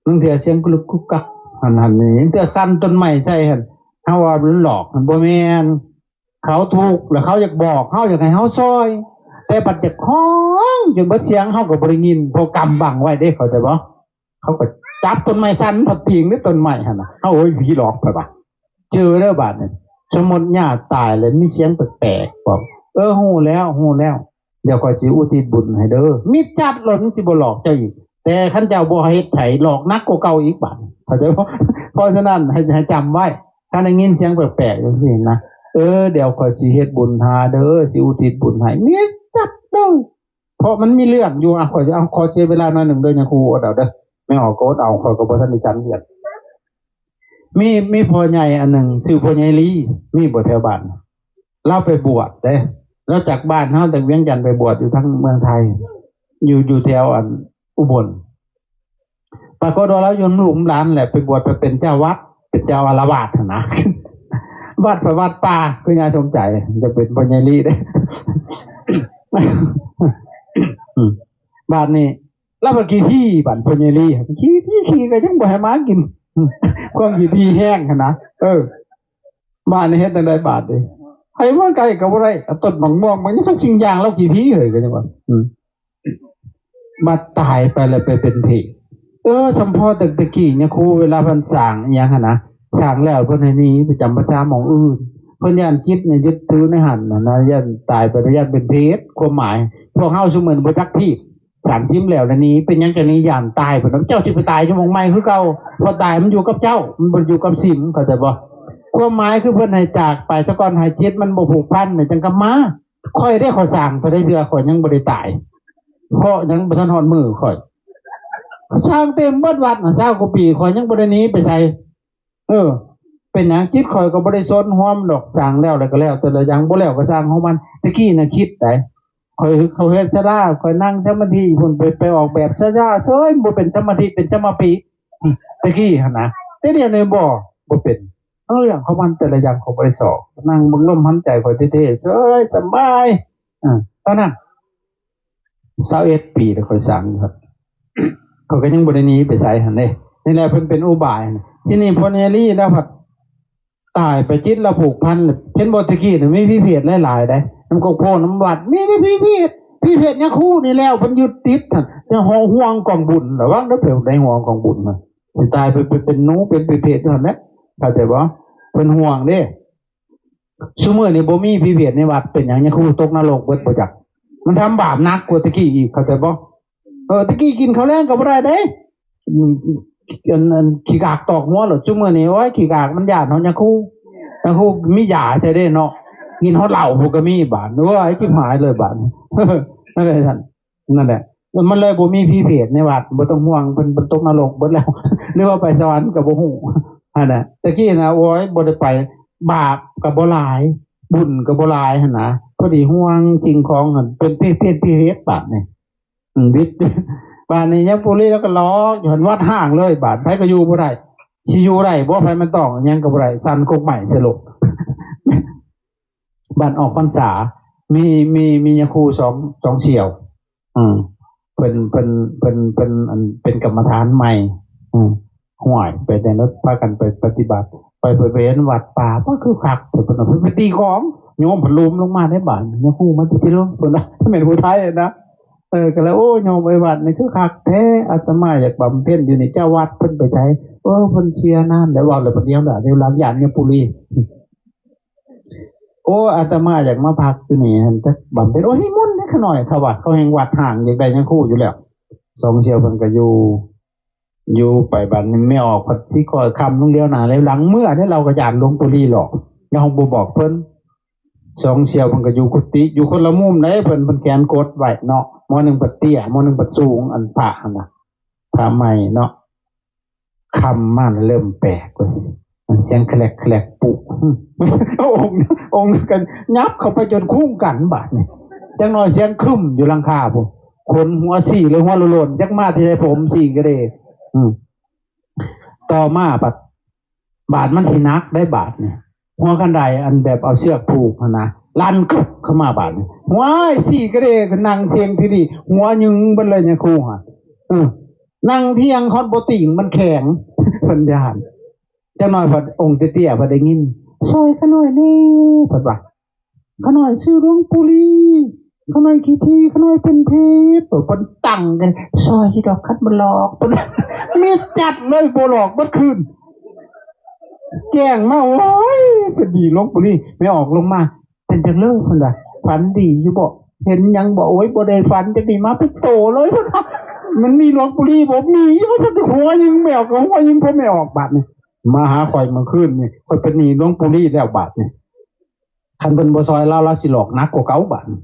ບາງເທື່ອສຽງກຸລຸກກຸກກັກ ຫັ້ນໆນີ້ ບາງເທື່ອສັ່ນຕົ້ນໄມ້ໃສ່ຫັ້ນ ເຮົາວ່າມັນຫຼອກ ມັນບໍ່ແມ່ນ ເຂົາທຸກ ແລ້ວເຂົາຢາກບອກເຮົາ ຢາກໃຫ້ເຮົາຊ່ອຍ ແຕ່ບັດຢາກຮ້ອງຈົນເບິດສຽງ ເຮົາກໍບໍ່ໄດ້ຍິນ ເພາະກຳບັງໄວ້ເດ້ ເຂົ້າໃຈບໍ່? ເຂົາກໍຈັບຕົ້ນໄມ້ສັ່ນພັດຕິງເດ້ ຕົ້ນໄມ້ຫັ້ນນະ ເຮົາ ໂອ້ຍ ຜີຫຼອກ ຂ້ອຍວ່າ ເຈີເດີບາດນີ້ ສົມມຸດຍ່າຕາຍແລ້ວມີສຽງແປກໆບອກ ເອີ ຮູ້ແລ້ວ ຮູ້ແລ້ວ ດຽວຂ້ອຍຊິອຸທິດບຸນໃຫ້ເດີ ມິດຈັດໂລດ ມັນຊິບໍ່ຫຼອກເຈົ້າອີກ ແຕ່ຄັນເຈົ້າບໍ່ເຮັດໃຫ້ ຫຼອກໜັກກວ່າເກົ່າອີກບາດນີ້ ເຂົ້າໃຈບໍ່? ເພາະສະນັ້ນ ໃຫ້ ໃຫ້ຈຳໄວ້ ຄັນໄດ້ຍິນສຽງແປກໆຈັ່ງຊີ້ນະ ເອີ ດຽວຂ້ອຍຊິເຮັດບຸນຫາເດີ ຊິອຸທິດບຸນໃຫ້ ມິດຈັດເດີ ເພາະມັນມີເລື່ອງຢູ່ ອະ ຂ້ອຍຊິເອົາ ຂໍເສຍເວລາໜ້ອຍໜຶ່ງເດີ ຍາຄູ ອົດເອົາເດີ ແມ່ອອກກໍອົດເອົາ ຂ້ອຍກໍບໍ່ທັນໄດ້ສັນເທື່ອ ມີ ມີພໍ່ໃຫຍ່ອັນໜຶ່ງ ຊື່ພໍ່ໃຫຍ່ລີ ມີບໍ່ແຖວບ້ານ? ລາວໄປບວດເດ້ ລາວຈາກບ້ານເຮົາ ຈາກວຽງຈັນໄປບວດຢູ່ທາງເມືອງໄທ ຢູ່ ຢູ່ແຖວອັນອຸບົນ ປາກົດວ່າລາວຢູ່ນຳລູກນຳຫຼານແຫຼະ ໄປບວດໄປເປັນເຈົ້າວັດ ເປັນເຈົ້າອາລະວາດຫັ້ນນະ ວັດໄປວັດປ່າ ຄືຍາສົມໃຈ ຢາກເປັນພໍ່ໃຫຍ່ລີເດ້ ບາດນີ້ ລາວກໍຂີ້ຖີ່ ບາດພໍ່ໃຫຍ່ລີ ຂີ້ ຂີ້ ຂີ້ກໍຍັງບໍ່ໃຫ້ໝາກິນ ຄວາມຂີ້ຖີ່ແຮງຫັ້ນນະ ເອີ ບາດນີ້ເຮັດຈັ່ງໃດບາດນີ້ ໃຜມາໃກ້ກໍບໍ່ໄດ້ ເອົາຕົ້ນໝາກມ່ວງ ມັນທຸກສິ່ງຢ່າງ ລາວຂີ້ຜີເຮີ້ຍ ກໍຈັ່ງວ່າ ອືມ ບັດຕາຍໄປແລ້ວໄປເປັນເຜດ. ເອີ ສຳພໍແຕ່ຕະກີ້ຍາຄູເວລາເພິ່ນສ້າງອີ່ຫຍັງຫັ້ນນະ ສ້າງແລ້ວເພິ່ນໃຫ້ໜີໄປຈຳພັນສາໝ່ອງອື່ນ ເພິ່ນຢ້ານຈິດນີ້ຍຶດຖືໃນຫັ້ນນະ ຢ້ານຕາຍໄປແລ້ວຢ້ານເປັນເຜດ. ຄວາມໝາຍ ພວກເຮົາຊຸມື້ນີ້ບໍ່ຈັກທີ່ ສາມສິບແລ້ວລະນີ້ ເປັນຫຍັງຈັ່ງນີ້? ຢ້ານຕາຍ ເພິ່ນວ່າ ເຈົ້າຊິໄປຕາຍຢູ່ໝ່ອງໃໝ່ຄືເກົ່າ ເພາະຕາຍມັນຢູ່ກັບເຈົ້າ ມັນບໍ່ໄດ້ຢູ່ກັບສິງ ເຂົ້າໃຈບໍ່? ຄວາມໝາຍຄືເພິ່ນໃຫ້ຈາກໄປສາກ່ອນ ໃຫ້ຈິດມັນບໍ່ຜູກພັນ ແລ້ວຈັ່ງກັບມາ. ຂ້ອຍເດ້ ຂ້ອຍສ້າງໄປໄດ້ເທື່ອ ຂ້ອຍຍັງບໍ່ໄດ້ຕາຍ ເພາະຍັງບໍ່ທັນຮອດມື້ຂ້ອຍ ສ້າງເຕັມເບິດວັດນະ ຊາວກວ່າປີ ຂ້ອຍຍັງບໍ່ໄດ້ໜີໄປໃສ. ເອີ ເປັນຫຍັງ? ຈິດຂ້ອຍກໍບໍ່ໄດ້ສົນຫວມດອກ ສ້າງແລ້ວແລ້ວກໍແລ້ວ ແຕ່ລະຢ່າງບໍ່ແລ້ວກໍຊ່າງຂອງມັນ. ແຕ່ກີ້ນະຄິດໃດ ຂ້ອຍ ຂ້ອຍເຮັດສາລາ ຂ້ອຍນັ່ງສະມາທິພຸ້ນ ໄປ ໄປອອກແບບສາລາເສີຍ ບໍ່ເປັນສະມາທິ ເປັນສະມາປິ ອືມ ແຕ່ກີ້ຫັ້ນນະ. ແຕ່ດຽວນີ້ບໍ່ ບໍ່ເປັນ ເອີ ເລື່ອງຂອງມັນ ແຕ່ລະຢ່າງຂ້ອຍບໍ່ໄດ້ຊອກ ນັ່ງເບິ່ງລົມຫາຍໃຈຂ້ອຍເທ່ໆ ເສີຍສະບາຍ. ເອີ ຕອນນັ້ນ ຊາວເອັດປີແລ້ວຂ້ອຍສ້າງຢູ່ຫັ້ນ ຂ້ອຍກໍຍັງບໍ່ໄດ້ໜີໄປໃສຫັ້ນເດ້. ນີ້ແຫຼະເພິ່ນເປັນອຸບາຍຫັ້ນ. ທີນີ້ພໍ່ໃຫຍ່ລີລາວພັດຕາຍໄປ ຈິດລາວຜູກພັນ ເຫັນບໍ່ ແຕ່ກີ້ນະມີຜີເຜດຫຼາຍໆໃດ໋ ນຳກົກໂພນຳວັດ ມີແຕ່ຜີເຜດ ຜີເຜດຍາຄູນີ້ແຫຼ້ວ ເພິ່ນຍຶດຕິດຫັ້ນ. ແຕ່ຫ່ວງກອງບຸນ ລະວັງເດີ ໄປໃນຫ່ວງກອງບຸນນະ ຊິຕາຍໄປ ໄປເປັນໜູ ເປັນຜີເຜດຢູ່ຫັ້ນແຫຼະ ເຂົ້າໃຈບໍ່? ເພິ່ນຫ່ວງເດ້. ຊຸມື້ນີ້ບໍ່ມີຜີເຜດໃນວັດ ເປັນຫຍັງ? ຍາຄູຕົກນະລົກເບິດບໍ່ຈັກ ມັນທຳບາບໜັກກວ່າແຕ່ກີ້ອີກ ເຂົ້າໃຈບໍ່? ເອີ ແຕ່ກີ້ກິນເຂົ້າແລງກໍບໍ່ໄດ້ເດ້ ອັນ ອັນຂີ້ກາກຕອກຫົວໂລດ. ຊຸມື້ນີ້ ໂອ້ຍ ຂີ້ກາກມັນຢ້ານຮອດຍາຄູ ຍາຄູມີຢາໃສ່ເດ້ເນາະ ກິນຮອດເຫຼົ້າພຸ້ນກໍມີບາດ. ໂອ້ຍ ຈິບຫາຍເລີຍບາດ ນັ້ນແຫຼະທ່ານ ນັ້ນແຫຼະ ມັນເລີຍບໍ່ມີຜີເຜດໃນວັດ ບໍ່ຕ້ອງຫ່ວງ ເພິ່ນ ເພິ່ນຕົກນະລົກເບິດແລ້ວ ຫຼືວ່າໄປສະຫວັນກໍບໍ່ຮູ້ຫັ້ນນະ. ແຕ່ກີ້ນະ ໂອ້ຍ ບໍ່ໄດ້ໄປ ບາບກໍບໍ່ຫຼາຍ ບຸນກໍບໍ່ຫຼາຍຫັ້ນນະ ພໍດີຫ່ວງສິ່ງຂອງຫັ້ນ ເປັນເພດ ເພດ ເພດ ເພດບາດນີ້ ອືມ ວິດ ບາດນີ້ຍາປູລີລາວກໍຫຼອກຢູ່ຫັ້ນ ວັດຮ້າງເລີຍບາດ ໃຜກໍຢູ່ບໍ່ໄດ້ ຊິຢູ່ໄດ້ບໍ່ ໃຜມັນຕ້ອງຫຍັງກໍບໍ່ໄດ້ ສັ່ນກົກໄມ້ໃສ່ໂລດ. ບັດອອກພັນສາ ມີ ມີ ມີຍາຄູສອງ ສອງສ່ຽວ ອືມ ເພິ່ນ ເພິ່ນ ເພິ່ນ ເພິ່ນ ອັນ ເປັນກຳມະຖານໃໝ່ ອືມ ຫ້ວຍ ໄປແຕ່ລະ ພາກັນໄປປະຕິບັດ ໄປ ໄປ ໄປເຫັນວັດປ່າ ປາ ຄືຄັກ ເພິ່ນວ່າ ເພິ່ນໄປຕີກອງ ໂຍມເພິ່ນໂລມລົງມາໃນບ້ານ ຍາຄູມາແຕ່ຊິລົງ ເພິ່ນວ່າ ແມ່ນຜູ້ໄທນະ. ເອີ ກໍເລີຍ ໂອ້ ໂຍມເອີຍ ວັດນີ້ຄືຄັກແທ້ ອາດຕະມາຢາກບຳເພັນຢູ່ນີ້ ເຈົ້າວັດເພິ່ນໄປໃສ? ເອີ ເພິ່ນເສຍນານແລ້ວ ເວົ້າແລ້ວເພິ່ນດຽວດາດຽວຫຼັງ ຢ້ານຍາປູລີ. ໂອ້ ອາດຕະມາຢາກມາພັກຢູ່ນີ້ ຈັກບຳເພັນ ໂອ້ ນິມົນເດ້ ຂະນ້ອຍເຂົ້າວັດ ເຂົາແຮ່ງວັດຮ້າງ ຢາກໄດ້ຍາຄູຢູ່ແລ້ວ. ສອງສ່ຽວເພິ່ນກໍຢູ່ ຢູ່ໄປ ບັດນີ້ແມ່ອອກພັດຊິຄ່ອຍຄ່ຳລົງ ດຽວໜ້າແລ້ວຫຼັງເມືອເດ້ ລາວກໍຢ້ານຫຼວງປູລີຫຼອກ ລາວບໍ່ບອກເພິ່ນ. ສອງສ່ຽວເພິ່ນກໍຢູ່ກຸຕິ ຢູ່ຄົນລະມຸມເດ້ ເພິ່ນ ເພິ່ນແຂນກົດໄວ້ເນາະ ໝໍໜຶ່ງພັດເຕ້ຍ ໝໍໜຶ່ງພັດສູງ ອັນພະຫັ້ນນະ ພະໃໝ່ເນາະ. ຄ່ຳມາແລ້ວເລີ່ມແປກເວີຍ ສຽງແຄລກໆປຸ ອົງ ອົງກັນຫຍັບເຂົ້າໄປຈົນຄຸງກັນບາດນີ້ ຈັກໜ້ອຍສຽງຄຶມຢູ່ຫຼັງຄາພຸ້ນ ຂົນຫົວສີ້ເລີຍ ຫົວໂລ້ນໆ ຈັກມາແຕ່ໃສ ຜົມສີ້ກະເດ. ອືມ ຕໍ່ມາບັດ ບາດມັນຊິໜັກໄດ໋ບາດນີ້ ຫົວຄັນໄດອັນແບບເອົາເຊືອກຜູກຫັ້ນນະ ລັນກຶບເຂົ້າມາບາດນີ້ ຫ້ວຍ ສີ້ກະເດ ນັ່ງທ່ຽງທີ່ນີ້ ຫົວຍຶງເບິດເລີຍຍາຄູຫັ້ນ. ເອີ ນັ່ງທ່ຽງຮອດບໍ່ຕີງ ມັນແຂງ ເພິ່ນຢ້ານ. ຈັກໜ້ອຍພັດອົງເຕ້ຍໆ ພັດໄດ້ຍິນ ຊ່ອຍຂ້ານ້ອຍແດ່ ເພິ່ນວ່າ ຂ້ານ້ອຍຊື່ຫຼວງປູລີ ຂ້ານ້ອຍຂີ້ຖີ່ ຂ້ານ້ອຍເປັນເຜດ ເພິ່ນຕັ້ງກັນ ຊ່ອຍຢູ່ດອກ ຄັນບໍ່ຫຼອກ ເພິ່ນ ມິດຈັດເລີຍ ບໍ່ຫຼອກເບິດຄືນ ແຈ້ງມາ ໂອ້ຍ ເພິ່ນໜີຫຼວງປູລີ ແມ່ອອກລົງມາ ເປັນຈັ່ງເລີຍ ເພິ່ນວ່າ ຝັນດີຢູ່ບໍ່ ເຫັນຫຍັງບໍ່ ໂອ້ຍ ບໍ່ໄດ້ຝັນຈັກດີ ມາເປັນໂຕເລີຍ ເພິ່ນວ່າ ມັນມີຫຼວງປູລີບໍ່ ມີຢູ່ວ່າຊັ້ນ ຫົວຍິງແມ່ອອກ ກໍຫົວຍິງພໍ່ແມ່ອອກ ບາດນີ້ ມາຫາຂ້ອຍເມື່ອຄືນນີ້ ຂ້ອຍເປັນໜີຫຼວງປູລີແລ້ວ ບາດນີ້ ຄັນເພິ່ນບໍ່ຊ່ອຍລາວ ລາວຊິຫຼອກໜັກກວ່າເກົ່າບາດນີ້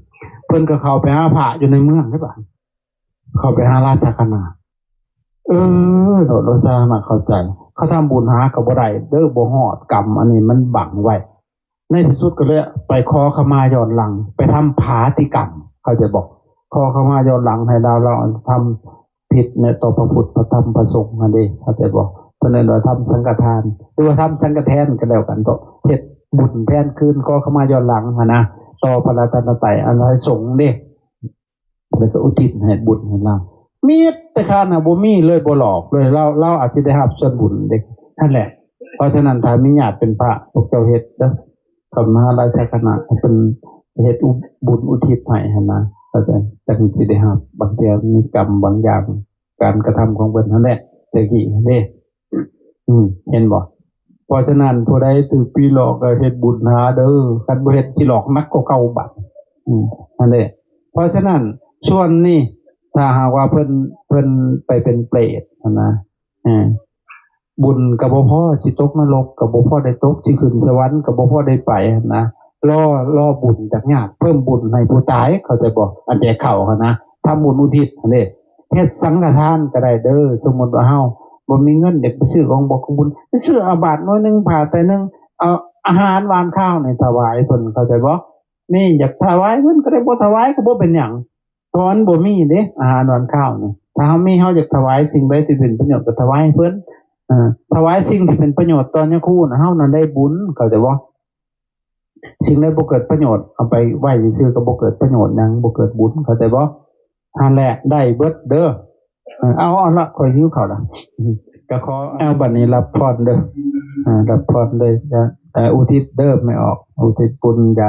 ເພິ່ນກໍເຂົ້າໄປຫາພະຢູ່ໃນເມືອງເດ້ບາດ ເຂົ້າໄປຫາລາຊະຄະນາດ ເອີ ໂລດ ລາຊະຄະນາດເຂົ້າໃຈ ເຂົາທຳບຸນຫາກໍບໍ່ໄດ້ເດີ ບໍ່ຮອດ ກຳອັນນີ້ມັນບັງໄວ້. ໃນທີ່ສຸດກໍເລີຍໄປຂໍຂະມາຍ້ອນຫຼັງ ໄປທຳຜາຕິກຳ ເຂົ້າໃຈບໍ່? ຂໍຂະມາຍ້ອນຫຼັງໃຫ້ລາວ ລາວທຳ ຜິດເນາະ ຕໍ່ພະພຸດ ພະທຳ ພະສົງຫັ້ນເດ້ ເຂົ້າໃຈບໍ່? ເພິ່ນເອີ້ນວ່າທຳສັງກະທານ ຫຼືວ່າທຳສັງກະແທນກໍແລ້ວກັນເຖາະ ເຮັດບຸນແທນຄືນ ຂໍຂະມາຍ້ອນຫຼັງຫັ້ນນະ ຕໍ່ພະລັດຕະນະໄຕ ອາໄສສົງເດ້ ແລ້ວກໍອຸທິດໃຫ້ບຸນໃຫ້ລາວ. ມີແຕ່ຂ້ານະບໍ່ມີເລີຍ ບໍ່ຫຼອກເລີຍ ລາວ ລາວອາດຊິໄດ້ຮັບສ່ວນບຸນເດ້ ຫັ້ນແຫຼະ. ເພາະສະນັ້ນ ຖ້າມີຍາດເປັນພະ ພວກເຈົ້າເຮັດເດີ. ນມະຫາລາຊະຄະນະ ເພິ່ນເຮັດອຸ ບຸນອຸທິດໃຫ້ຫັ້ນນະ ເຂົາເຈົ້າຈັ່ງຊິໄດ້ຮັບ. ບາງເທື່ອມີກຳບາງຢ່າງ ການກະທຳຂອງເພິ່ນຫັ້ນແຫຼະ ແຕ່ກີ້ຫັ້ນເດ້ ອືມ ເຫັນບໍ່? ເພາະສະນັ້ນ ຜູ້ໃດຖືກຜີຫຼອກກໍເຮັດບຸນຫາເດີ້ ຄັນບໍ່ເຮັດຊິຫຼອກໜັກກວ່າເກົ່າບັດ ອືມ ຫັ້ນແຫຼະ. ເພາະສະນັ້ນ ສ່ວນນີ້ ຖ້າຫາກວ່າເພິ່ນ ເພິ່ນໄປເປັນເປດຫັ້ນນະ ເອີ ບຸນກໍບໍ່ພໍ ຊິຕົກນະລົກກໍບໍ່ພໍໄດ້ຕົກ ຊິຂຶ້ນສະຫວັນກໍບໍ່ພໍໄດ້ໄປຫັ້ນນະ. ລໍ ລໍບຸນຈາກຍາດ ເພີ່ມບຸນໃຫ້ຜູ້ຕາຍ ເຂົ້າໃຈບໍ່? ອັນແຈກເຂົ້າຫັ້ນນະ ທຳບຸນອຸທິດຫັ້ນເດ້. ເຮັດສັງຄະທານກໍໄດ້ເດີ້. ສົມມຸດວ່າເຮົາບໍ່ມີເງິນ ຢາກໄປຊື້ຂອງບອກຂອງບຸນ ໄປຊື້ເອົາບາດໜ່ວຍໜຶ່ງ ຜ້າໄຕໜຶ່ງ ເອົາອາຫານຫວານຄາວນີ້ຖະຫວາຍເພິ່ນ ເຂົ້າໃຈບໍ່? ນີ້ຢາກຖະຫວາຍເງິນກໍໄດ້ ບໍ່ຖະຫວາຍກໍບໍ່ເປັນຫຍັງ ເພາະມັນບໍ່ມີເດ້ ອາຫານຫວານຄາວນີ້. ຖ້າເຮົາມີ ເຮົາຢາກຖະຫວາຍສິ່ງໃດທີ່ເປັນປະໂຫຍດກໍຖະຫວາຍໃຫ້ເພິ່ນ. ເອີ ຖະຫວາຍສິ່ງທີ່ເປັນປະໂຫຍດຕໍ່ຍາຄູນ ເຮົານັ້ນໄດ້ບຸນ ເຂົ້າໃຈບໍ່? ສິ່ງໃດບໍ່ເກີດປະໂຫຍດ ເອົາໄປໄວ້ຊື່ໆ ກໍບໍ່ເກີດປະໂຫຍດຫຍັງ ບໍ່ເກີດບຸນ ເຂົ້າໃຈບໍ່? ຫັ້ນແຫຼະ ໄດ້ເບິດເດີ້. ເອີ ເອົາ ເອົາລະ ຂ້ອຍຫິວເຂົ້າລະ ກໍຂໍ ເອົາ ບັດນີ້ຮັບພອນເດີ້ ເອີ ຮັບພອນເລີຍ ເອີ ອຸທິດເດີ້ ແມ່ອອກ ອຸທິດບຸນຢາ